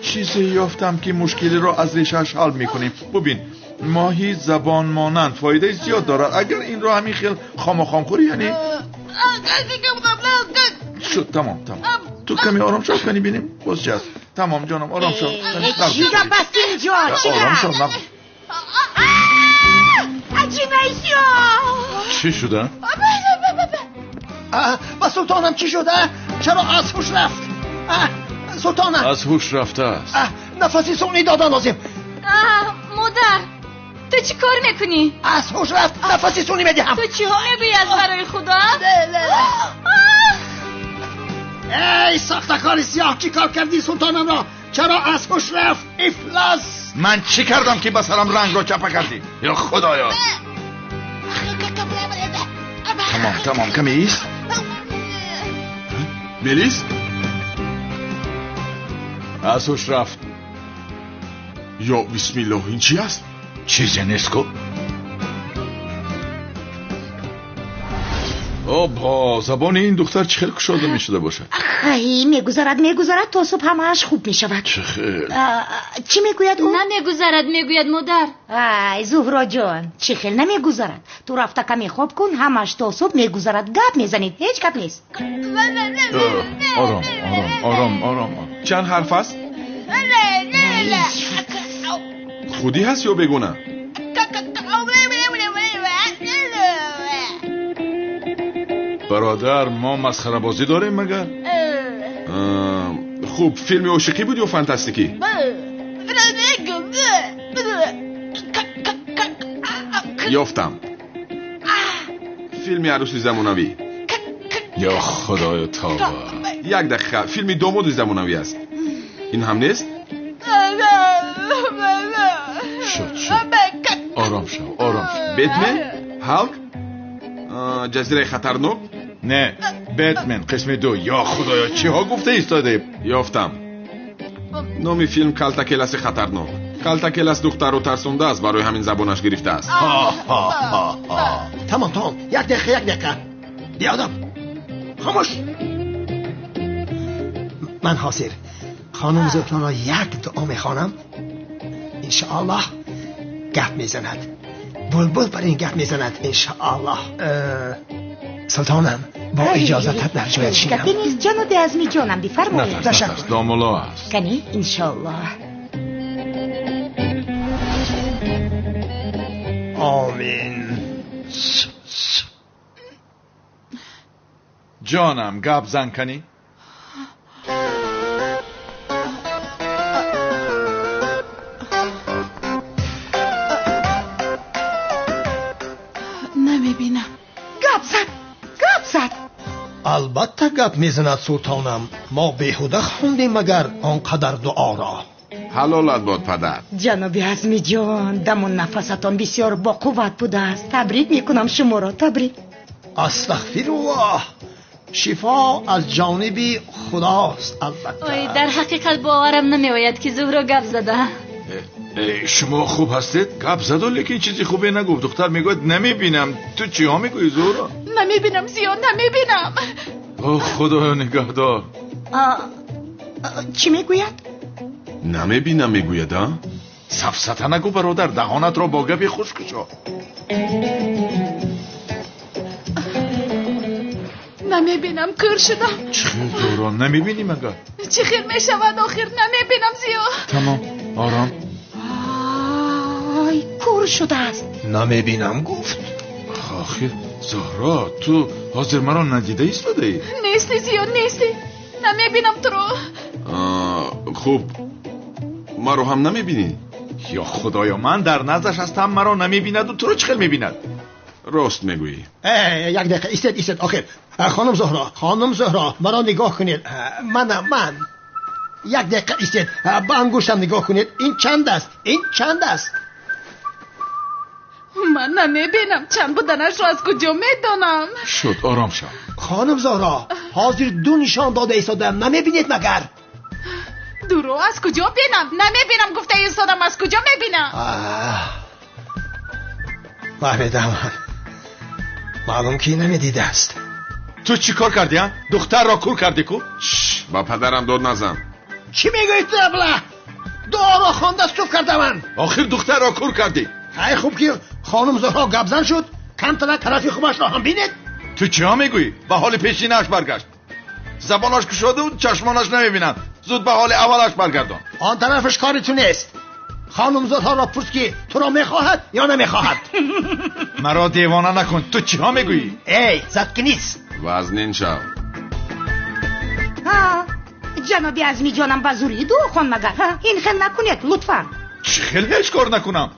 Чизе ёфтам, ки мушкилиро аз решааш ҳал мекунем. Бубин, моҳи забонмонанд фоидаи зиёд дорад. Агар инро ҳамин хел хому хом хӯрӣ, яъне шуд. Тамом, тамом. Ту каме ором шав, кани бинем боз чи аст. Тамом ҷонам, ором шав. Чӣ гап аст инҷо? Чӣ Ором шав. гап? Аҷибайсиё! Чӣ шуда? Ба султонам чӣ шуда? Чаро аз ҳуш рафт? Султонам аз ҳуш рафтааст. Нафаси сунъӣ додан лозим. Модар, ту чӣ кор мекунӣ? Аз ҳуш рафт, нафаси сунъӣ медиҳам. Ту чиҳо мегӯӣ аз барои худо? Эй сохтакори сиёҳ, чӣ кор кардӣ султонамро? Чаро аз ҳуш рафт? Ифлос! Ман чӣ кардам, ки ба сарам рангро чапа кардӣ? Ё худоё! Тамом, тамом, каме ист. Мелис, аз ҳуш рафт. Ё бисмиллоҳ, ин чӣ аст? Чизе нест ку. Обҳо, забони ин духтар чӣ хел кушода мешуда бошад? Ай, мегузарад, мегузарад, то субҳ ҳамааш хуб мешавад. Чӣ хел? Чӣ мегӯяд ӯ? Намегузарад, мегӯяд модар. Ай, Зуҳроҷон, чӣ хел намегузарад? Ту рафта каме хоб кун, ҳамааш то субҳ мегузарад. Гап мезанед, ҳеҷ гап нест. Ором, ором, ором, ором. Чанд ҳарф аст? Худӣ ҳаст ё бегуна? Бародар, мо масхарабозӣ дорем магар? Хуб, филми ошиқӣ буд ё фантастикӣ? Ёфтам. Филми арӯси замонавӣ. Ё худоё, тавба! Як дақиқа, филми домоди замонавӣ аст. Ин ҳам нест? Шуд, шуд. Ором шав, ором шав. Бетмен? Ҳалк? Ҷазираи хатарнок? Не, Бетмен қисми ду. Ё худоё, чиҳо гуфта истодаем? Ёфтам. Номи филм Калтакеласи хатарнок. Калтакелас духтарро тарсондааст, барои ҳамин забонаш гирифтааст. Тамом, тамом, як дақиқа, як дақиқа. Биёдам, хомӯш. Ман ҳозир хонум Зуҳроро як дуо мехонам, иншоаллоҳ гап мезанад. Булбул бар ин гап мезанад, иншоаллоҳ. Султонам, бо иҷозатат дар ҷоят шинам. Гапе нест, ҷаноби Азми ҷонам, бифармоед. Натарс, натарс, домулло аст. Кани, иншоаллоҳ. Омин. Ҷонам, гап зан, кани. Албатта гап мезанад султонам. Мо беҳуда хондем магар он қадар дуоро. Ҳалолат бод падар. Ҷаноби Азмиҷон, даму нафасатон бисёр боқувват будааст. Табрик мекунам шуморо, табрик. Астағфируллоҳ. Шифо аз ҷониби Худост албатта. Ой, дар ҳақиқат боварам намеояд ки Зуҳро гап зада. Шумо хуб ҳастед? Гап заду, лекин чизи хубе нагуфт. Духтар мегӯяд намебинам. Ту чиҳо мегӯӣ Зуҳро? Намебинам Зиё, намебинам. О, Худоё нигаҳдор. Чӣ мегӯяд? Намебинам мегӯяд, а? Сафсата нагӯ бародар, даҳонатро бо гапи хуш кушо. Намебинам, кӯр шудам. Чӣ хел Зуҳро, намебинӣ магар? Чӣ хел мешавад охир, намебинам Зиё. Тамом, ором. Ай, кӯр шудааст. Намебинам гуфт. Охир Зуҳро, ту ҳозир маро надида истодаӣ? Нестӣ Зиё, нестӣ. Намебинам туро. Хуб, маро ҳам намебинӣ? Ё Худоё, ман дар наздаш ҳастам, маро намебинаду туро чӣ хел мебинад? Рост мегӯӣ. Як дақиқа, истед, истед, охир. Хонум Зуҳро, хонум Зуҳро, маро нигоҳ кунед. Манам, ман. Як дақиқа истед, ба ангуштам нигоҳ кунед. Ин чанд аст? Ин чанд аст? Ман намебинам, чанд буданашро аз куҷо медонам? Шуд, ором шав. Хонум Зуҳро, ҳозир ду нишон дода истодам, намебинед магар? Дуро аз куҷо бинам? Намебинам гуфта истодам, аз куҷо мебинам? Фаҳмидам. Маълум ки намедидааст. Ту чӣ кор кардӣ, а? Духтарро кӯр кардӣ ку? Ба падарам дод назан. Чӣ мегӯӣ ту, абла? Дуоро хонда суф кардаман. Охир духтарро кӯр кардӣ. Хай, хуб ки хонум Зуҳро гапзан шуд, камтара тарафи хубашро ҳам бинед. Ту чиҳо мегӯӣ? Ба ҳоли пешинааш баргашт. Забонаш кушоду чашмонаш намебинанд. Зуд ба ҳоли аввалаш баргардон. Он тарафаш кори ту нест. Хонум Зуҳроро пурс ки туро мехоҳад ё намехоҳад. Маро девона накун. Ту чиҳо мегӯӣ? Эй, заткнись. Вазнин шав. Ҷаноби Азмиҷонам ба зурӣ дуо хон магар? Ин хел накунед лутфан. Чӣ хел ҳеҷ кор накунам?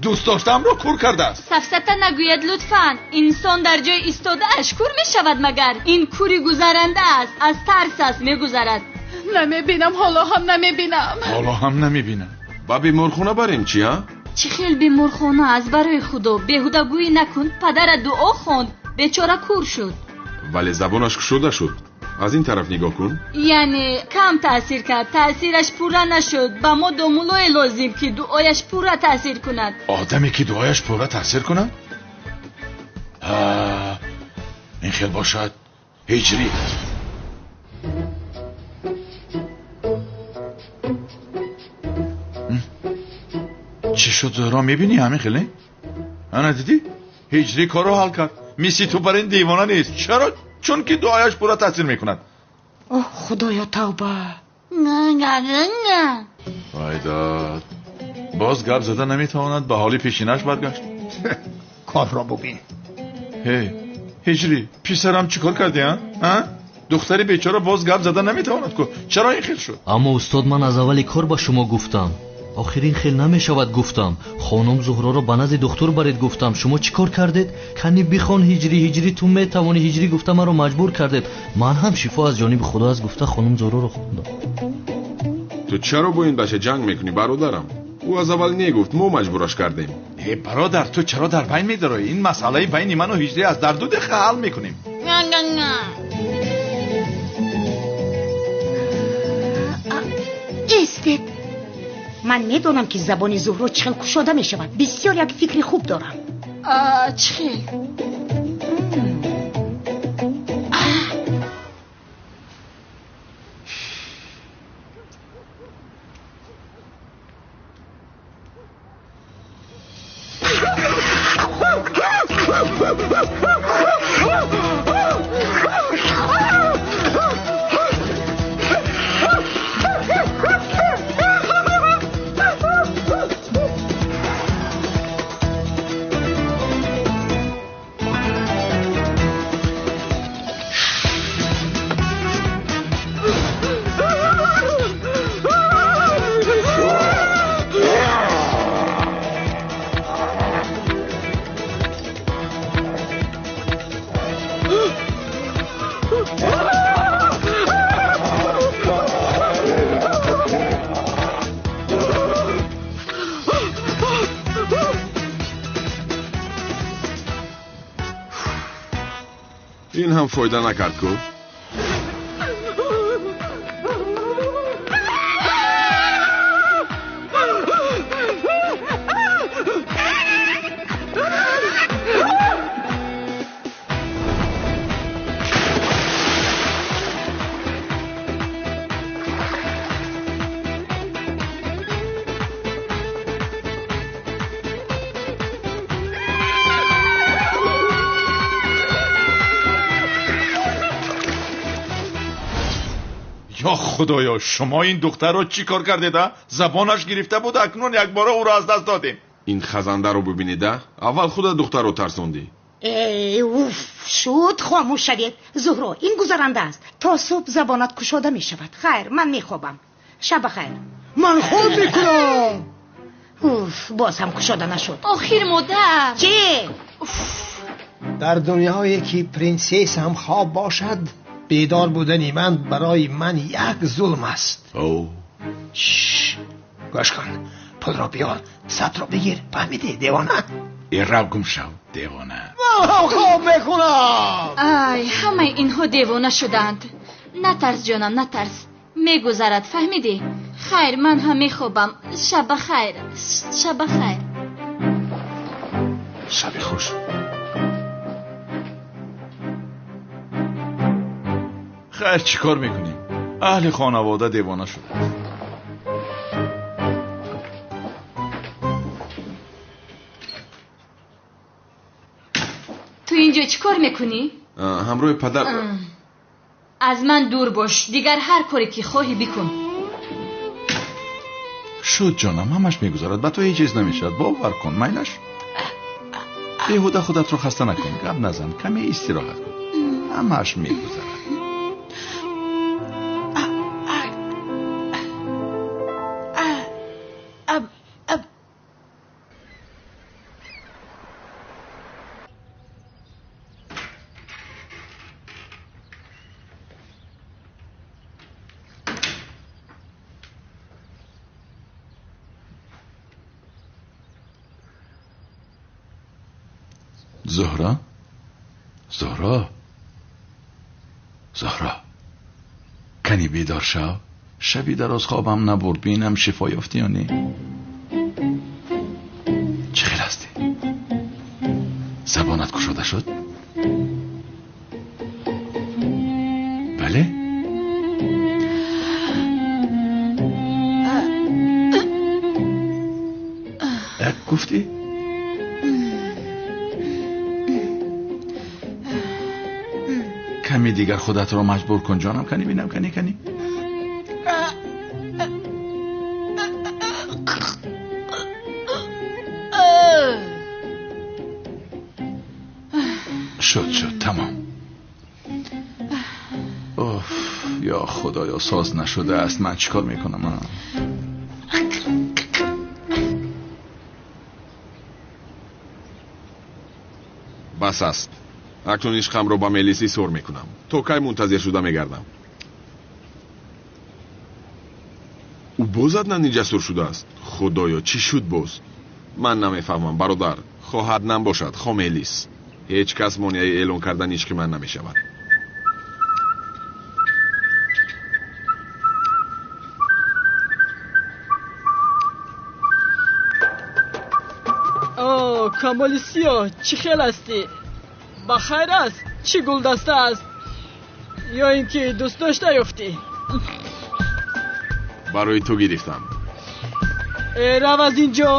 Дӯст доштаамро кӯр кардааст. Сафсата нагӯяд лутфан. Инсон дар ҷои истодааш кӯр мешавад магар? Ин кӯри гузаранда аст, аз тарс аст мегузарад. Намебинам, ҳоло ҳам намебинам. Ҳоло ҳам намебинам. Ба беморхона барем чи, а? Чӣ хел беморхона? Аз барои Худо беҳудагӯӣ накун. Падарат дуо хонд, бечора кӯр шуд. Вале забонаш кушода шуд. Аз ин тараф нигоҳ кун. Яъне кам таъсир кард, таъсираш пурра нашуд. Ба мо домулое лозим ки дуояш пурра таъсир кунад. Одаме ки дуояш пурра таъсир кунад? Ин хел бошад ҳиҷрӣ. Чӣ шуд Зуҳро, мебинӣ ҳамин хеле? Ана дидӣ? Ҳиҷрӣ корро ҳал кард. Мисли ту бар ин девона нест. Чаро? Чунки дуояш пурра таъсир мекунад. Оҳ, Худоё, тавба. Вай дод, боз гап зада наметавонад, ба ҳоли пешинаш баргашт. Корро бубин. Ҳей, ҳиҷрӣ, писарам чӣ кор кардӣ, а? Духтари бечора боз гап зада наметавонад ку. Чаро ин хел шуд? Аммо устод, ман аз аввали кор ба шумо гуфтам. Охир ин хел намешавад гуфтам. Хонум Зуҳроро ба назди духтур баред гуфтам. Шумо чӣ кор кардед? Кани бихон ҳиҷрӣ, ҳиҷрӣ ту метавонӣ, ҳиҷрӣ гуфта маро маҷбур кардед. Ман ҳам шифо аз ҷониби Худо аст гуфта хонум Зуҳроро хондам. Ту чаро бо ин бача ҷанг мекунӣ бародарам? Ӯ аз аввал негуфт, мо маҷбураш кардем. Э бародар, ту чаро дар байн медароӣ? Ин масъалаи байни ману ҳиҷрӣ аст, дар 2 дақиқа ҳал мекунем. Истед. Ман медонам ки забони Зуҳро чӣ хел кушода мешавад. Бисёр як фикри хуб дорам. Чӣ хел? Ин ҳам фоида накард ку. Ё худоё, шумо ин духтарро чӣ кор кардед, а? Забонаш гирифта буд, акнун якбора ӯро аз даст додем. Ин хазандаро бибинед, а? Аввал худа духтарро тарсондӣ. Э, уф, шуд, хомӯш шавед. Зуҳро, ин гузаранда аст. То субҳ забонат кушода мешавад. Хайр, ман мехобам. Шаб бахайр. Ман хоб мекунам. Уф, боз ҳам кушода нашуд. Охир модар. Чӣ? Дар дунёе ки принсессам хоб бошад, бедор будани ман барои ман як зулм аст. Гӯш кун, пулро биёр, сатро бигир, фаҳмидӣ, девона? Э, рав гум шав, девона. Ман ҳам хоб мекунам. Ай, ҳамаи инҳо девона шудаанд. Натарс, ҷонам, натарс, мегузарад, фаҳмидӣ? Хайр, ман ҳам мехобам. Шаб бахайр, шаб бахайр. Шаби хуш. Хайр, чӣ кор мекунем? Аҳли хонавода девона шудааст. Ту инҷо чӣ кор мекунӣ? Ҳамроҳи падар. Аз ман дур бош, дигар ҳар коре ки хоҳӣ бикун. Шуд, ҷонам, ҳамаш мегузарад, ба ту ҳеҷ чиз намешавад, бовар кун, майлаш. Беҳуда худатро хаста накун, гап назан, каме истироҳат кун, ҳамааш мегузарад. Зуҳро, Зуҳро, Зуҳро, кани бедор шав. Шаби дароз хобам набурд, бинам шифо ёфтӣ ё не. Чӣ хел ҳастӣ? Забонат кушода шуд? Бале? Як гуфтӣ? Ками дигар худатро маҷбур кун, ҷонам, кани бинам, кани, кани. Шуд, шуд, тамом. Уф, ё худоё, соз нашудааст, ман чӣ кор мекунам? Бас аст. Акнун ишқамро ба Мелис изҳор мекунам. То кай мунтазир шуда мегардам? Ӯ боз Аднани ҷасур шудааст. Худоё, чӣ шуд боз? Ман намефаҳмам, бародар. Хоҳ Аднан бошад, хоҳ Мелис, ҳеҷ кас монеаи эълон кардани ишқи ман намешавад. О, Камоли сиёҳ, чӣ хел ҳастӣ? Ба хайр аст? Чӣ гулдаста аст? Ё ин ки дӯст дошта ёфтӣ? Барои ту гирифтам. Э, рав аз ин ҷо.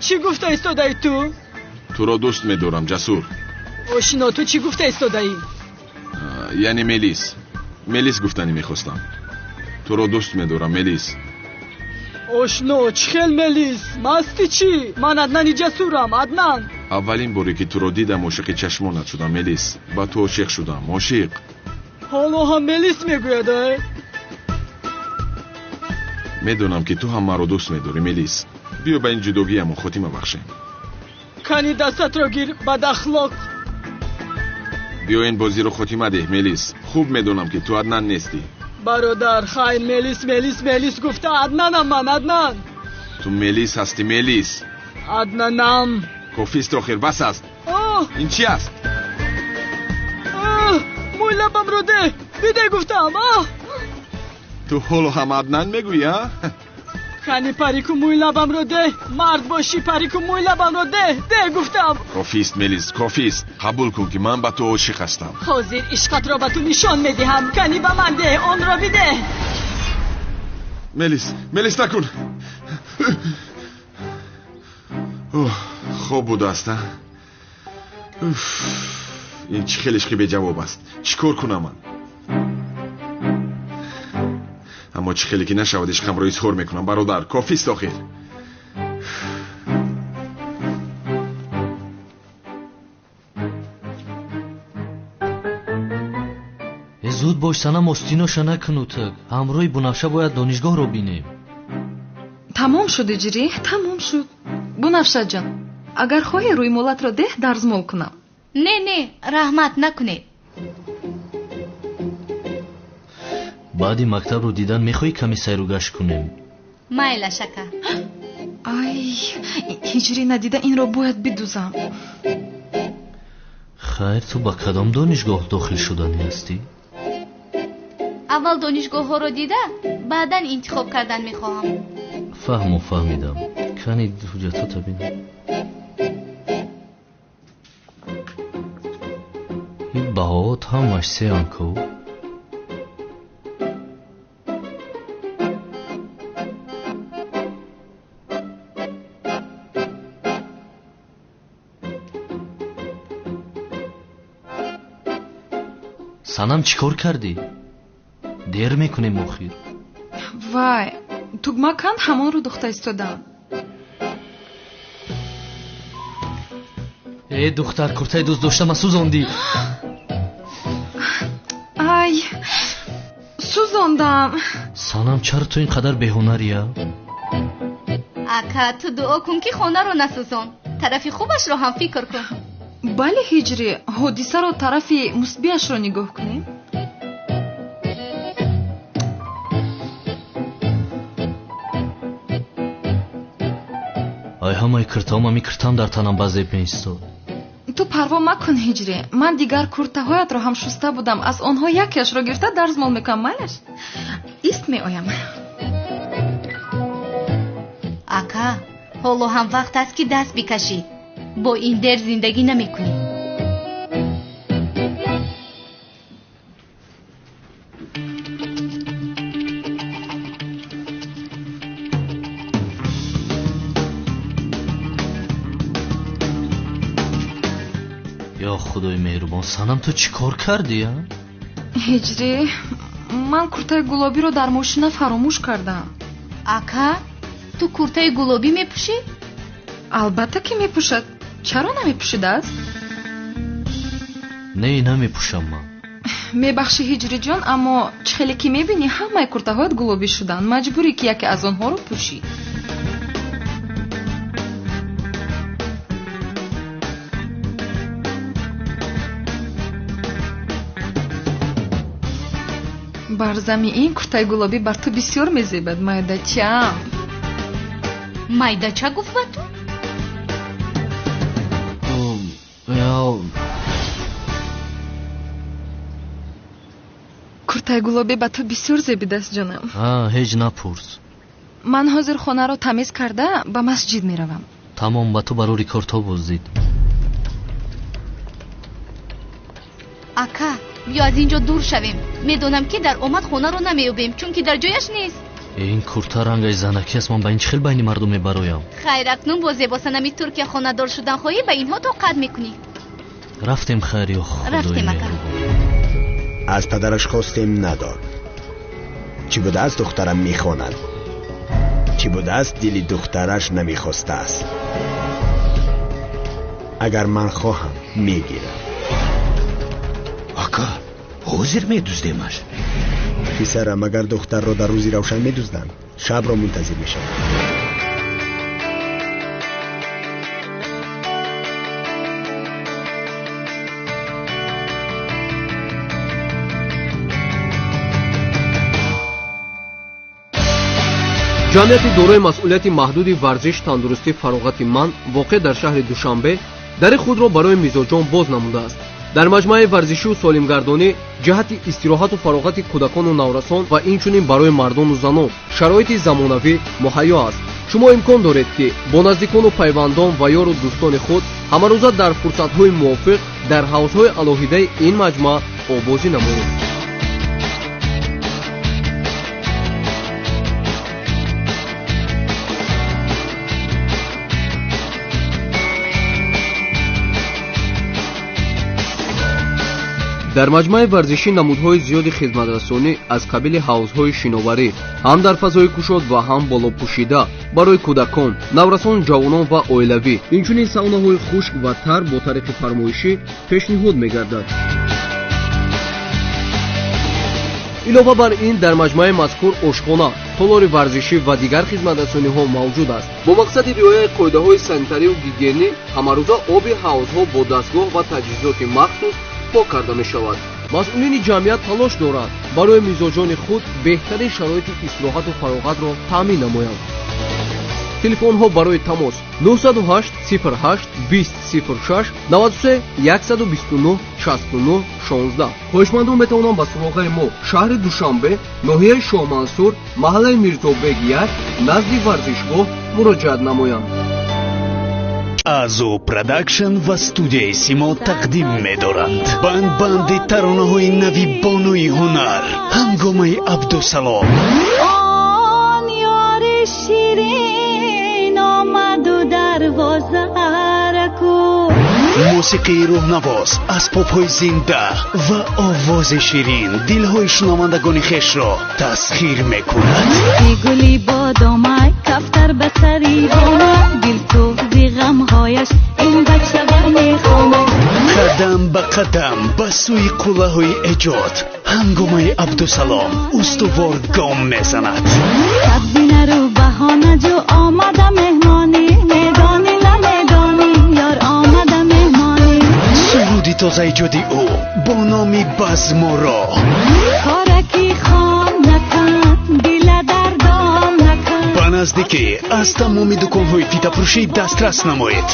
Чӣ гуфта истодаӣ ту? Туро дӯст медорам, Ҷасур. Ошино, ту чӣ гуфта истодаӣ? Яъне Мелис, Мелис гуфтанӣ мехостам. Туро дӯст медорам, Мелис. Ошно, чӣ хел Мелис? Масти чӣ? Ман Аднани Ҷасурам, Аднан. Аввалин боре ки туро дидам, ошиқи чашмонат шудам, Мелис. Ба ту ошиқ шудам, ошиқ. Ҳоло ҳам Мелис мегӯяд, э? Медонам, ки ту ҳам маро дӯст медорӣ, Мелис. Биё, ба ин ҷудогиямон хотима бахшем. Кани дастатро гир, бадахлоқ. Биё, ин бозиро хотима деҳ, Мелис. Хуб медонам, ки ту Аднан нестӣ. Бародар, хайр, Мелис, Мелис, Мелис гуфта, Аднанам ман, Аднан. Ту Мелис ҳастӣ, Мелис. Аднанам. Кофист, охир бас аст. Ин чӣ аст? Мӯи лабамро деҳ, бидеҳ гуфтам. Ту ҳоло ҳам Аднан мегӯӣ, а? Кани парику мӯи лабамро деҳ, мард бошӣ, парику мӯи лабамро деҳ, деҳ гуфтам. Кофист, Мелис, кофист. Қабул кун ки ман ба ту ошиқ ҳастам. Ҳозир ишқатро ба ту нишон медиҳам. Кани ба ман деҳ, онро бидеҳ. Мелис, Мелис, накун. Хоб будааст, а? Ин чӣ хел ишқи беҷавоб аст? Чӣ кор кунам ман? Аммо чӣ хеле ки нашавад, ишқамро изҳор мекунам, бародар. Кофист охир. Зуд бош, Санам, остиноша накунутак. Ҳамроҳи Бунафша бояд донишгоҳро бинем. Тамом шуд, Иҷрӣ, тамом шуд. Бунафшаҷон, агар хоҳӣ рӯймолатро деҳ, дарзмол кунам. Не, не, раҳмат, накунед. Баъди мактабро дидан мехоҳӣ каме сайру гашт кунем? Майлаш, ака. Ай, ҳиҷрӣ надида инро бояд бидузам. Хайр, ту ба кадом донишгоҳ дохил шуданӣ ҳастӣ? Аввал донишгоҳҳоро дида, баъдан интихоб кардан мехоҳам. Фаҳму, фаҳмидам. Кани ҳуҷҷатота бинам. Ин баҳоот ҳамаш сеан ку? Санам, чӣ кор кардӣ? Дер мекунем охир. Вай, тугма канд, ҳамонро духта истодам. Э, духтар, куртаи дӯст доштама сӯзондӣ. Ай, сӯзондам. Санам, чаро ту ин қадар беҳунария? Ака, ту дуо кун, ки хонаро насӯзон. Тарафи хубашро ҳам фикр кун. Бале, Ҳиҷрӣ, ҳодисаро тарафи мусбиашро нигоҳ кунем. Ай, ҳамаи киртаом ами киртам дар танам ба зеб меистод. Ту парво макун, Ҳиҷрӣ, ман дигар куртаҳоятро ҳам шуста будам. Аз онҳо якеашро гирифта дарзмол мекунам, майлаш? Ист, меоям. Ака, ҳоло ҳам вақт аст, ки даст бикашӣ. Бо ин дер зиндагӣ намекунӣ. Ё худои меҳрубон, Санам, ту чӣ кор кардӣ, а? Ҳиҷрӣ, ман куртаи гулобиро дар мошина фаромӯш кардам. Ака, ту куртаи гулобӣ мепӯшӣ? Албатта ки мепӯшад. Чаро намепӯшидааст? Не, намепӯшам ман. Мебахшӣ, Ҳиҷриҷон, аммо чӣ хеле ки мебинӣ, ҳамаи куртаҳоят гулобӣ шуданд. Маҷбурӣ ки яке аз онҳоро пӯшӣ. Бар зами ин куртаи гулобӣ бар ту бисёр мезебад, майдачам. Майдача гуфт ба ту? Куртаи гулобӣ ба ту бисёр зебидааст, ҷонам. Ҳеҷ напурс. Ман ҳозир хонаро тамиз карда ба масҷид меравам. Тамом, ба ту барори корто боздид. Ака, биё аз ин ҷо дур шавем. Медонам, ки дар омад хонаро намеёбем, чунки дар ҷояш нест. Ин курта рангаи занакӣ аст, ман ба ин чӣ хел байни мардум мебароям? Хайр, акнун бо зебосанами Туркия хонадор шудан хоҳӣ, ба инҳо тоқат мекунӣ. Рафтем, хайр, ё худои Рафтем, ака. меҳрубон. Аз падараш хостем, надод. Чӣ будааст, духтарам мехонад. Чӣ будааст, дили духтараш намехостааст. Агар ман хоҳам, мегирам. Ака, ҳозир медуздемаш. Писарам, агар духтарро дар рӯзи равшан медузданд, шабро мунтазир мешаванд. Ҷамъияти дорои масъулияти маҳдуди варзиш, тандурустӣ, фароғати ман воқеъ дар шаҳри Душанбе дари худро барои мизоҷон боз намудааст. Дар маҷмӯаи варзишию солимгардонӣ ҷиҳати истироҳату фароғати кӯдакону наврасон ва инчунин барои мардону занон шароити замонавӣ муҳайё аст. Шумо имкон доред, ки бо наздикону пайвандон ва ёру дӯстони худ ҳамарӯза дар фурсатҳои мувофиқ дар ҳавзҳои алоҳидаи ин маҷмӯа обозӣ намоед. Дар маҷмӯаи варзишӣ намудҳои зиёди хизматрасонӣ аз қабили ҳавзҳои шиноварӣ ҳам дар фазои кушод ва ҳам болопӯшида барои кӯдакон, наврасон, ҷавонон ва оилавӣ, инчунин саунаҳои хушк ва тар бо тариқи фармоишӣ пешниҳод мегардад. Илова бар ин, дар маҷмӯаи мазкур ошхона, толори варзишӣ ва дигар хизматрасониҳо мавҷуд аст. Бо мақсади риояи қоидаҳои санитарию гигиенӣ ҳамарӯза оби ҳавзҳо бо дастгоҳ ва таҷҳизоти махсус пок карда мешавад. Масъулини ҷамъият талош дорад барои мизоҷони худ беҳтарин шароити истироҳату фароғатро таъмин намоянд. Телефонҳо барои тамос 908 08 20 06 93 129 69 16. Хоҳишмандон метавонанд ба суроғаи мо шаҳри Душанбе, ноҳияи Шоҳмансур, маҳаллаи Мирзобек 1, назди варзишгоҳ муроҷиат намоянд. Азу Продакшн ва студияи Симо тақдим медоранд банд-банди таронаҳои нави бонуи ҳунар Ҳангомаи Абдусалом. Он ёри ширин омаду дарвозара кӯ. Мусиқии рӯҳнавоз, асбобҳои зинда ва овози ширин дилҳои шунавандагони хешро тасхир мекунад. Гули бодомай, кафтар ба сари бомай, дилсӯзи ғамҳояш ин бачавар мехонад. Қадам ба қадам ба сӯи қуллаҳои эҷод Ҳангомаи Абдусалом устувор гом мезанад. Сабзинару баҳона ҷӯ омада меҳмонӣ, медонӣ намедонӣ, ёр омада меҳмонӣ. Суруди тозаэҷоди ӯ бо номи Базмуро. Кораки хон накан, дила дардон накан. Ба наздикӣ аз тамоми дуконҳои фитафурӯшӣ дастрас намоед.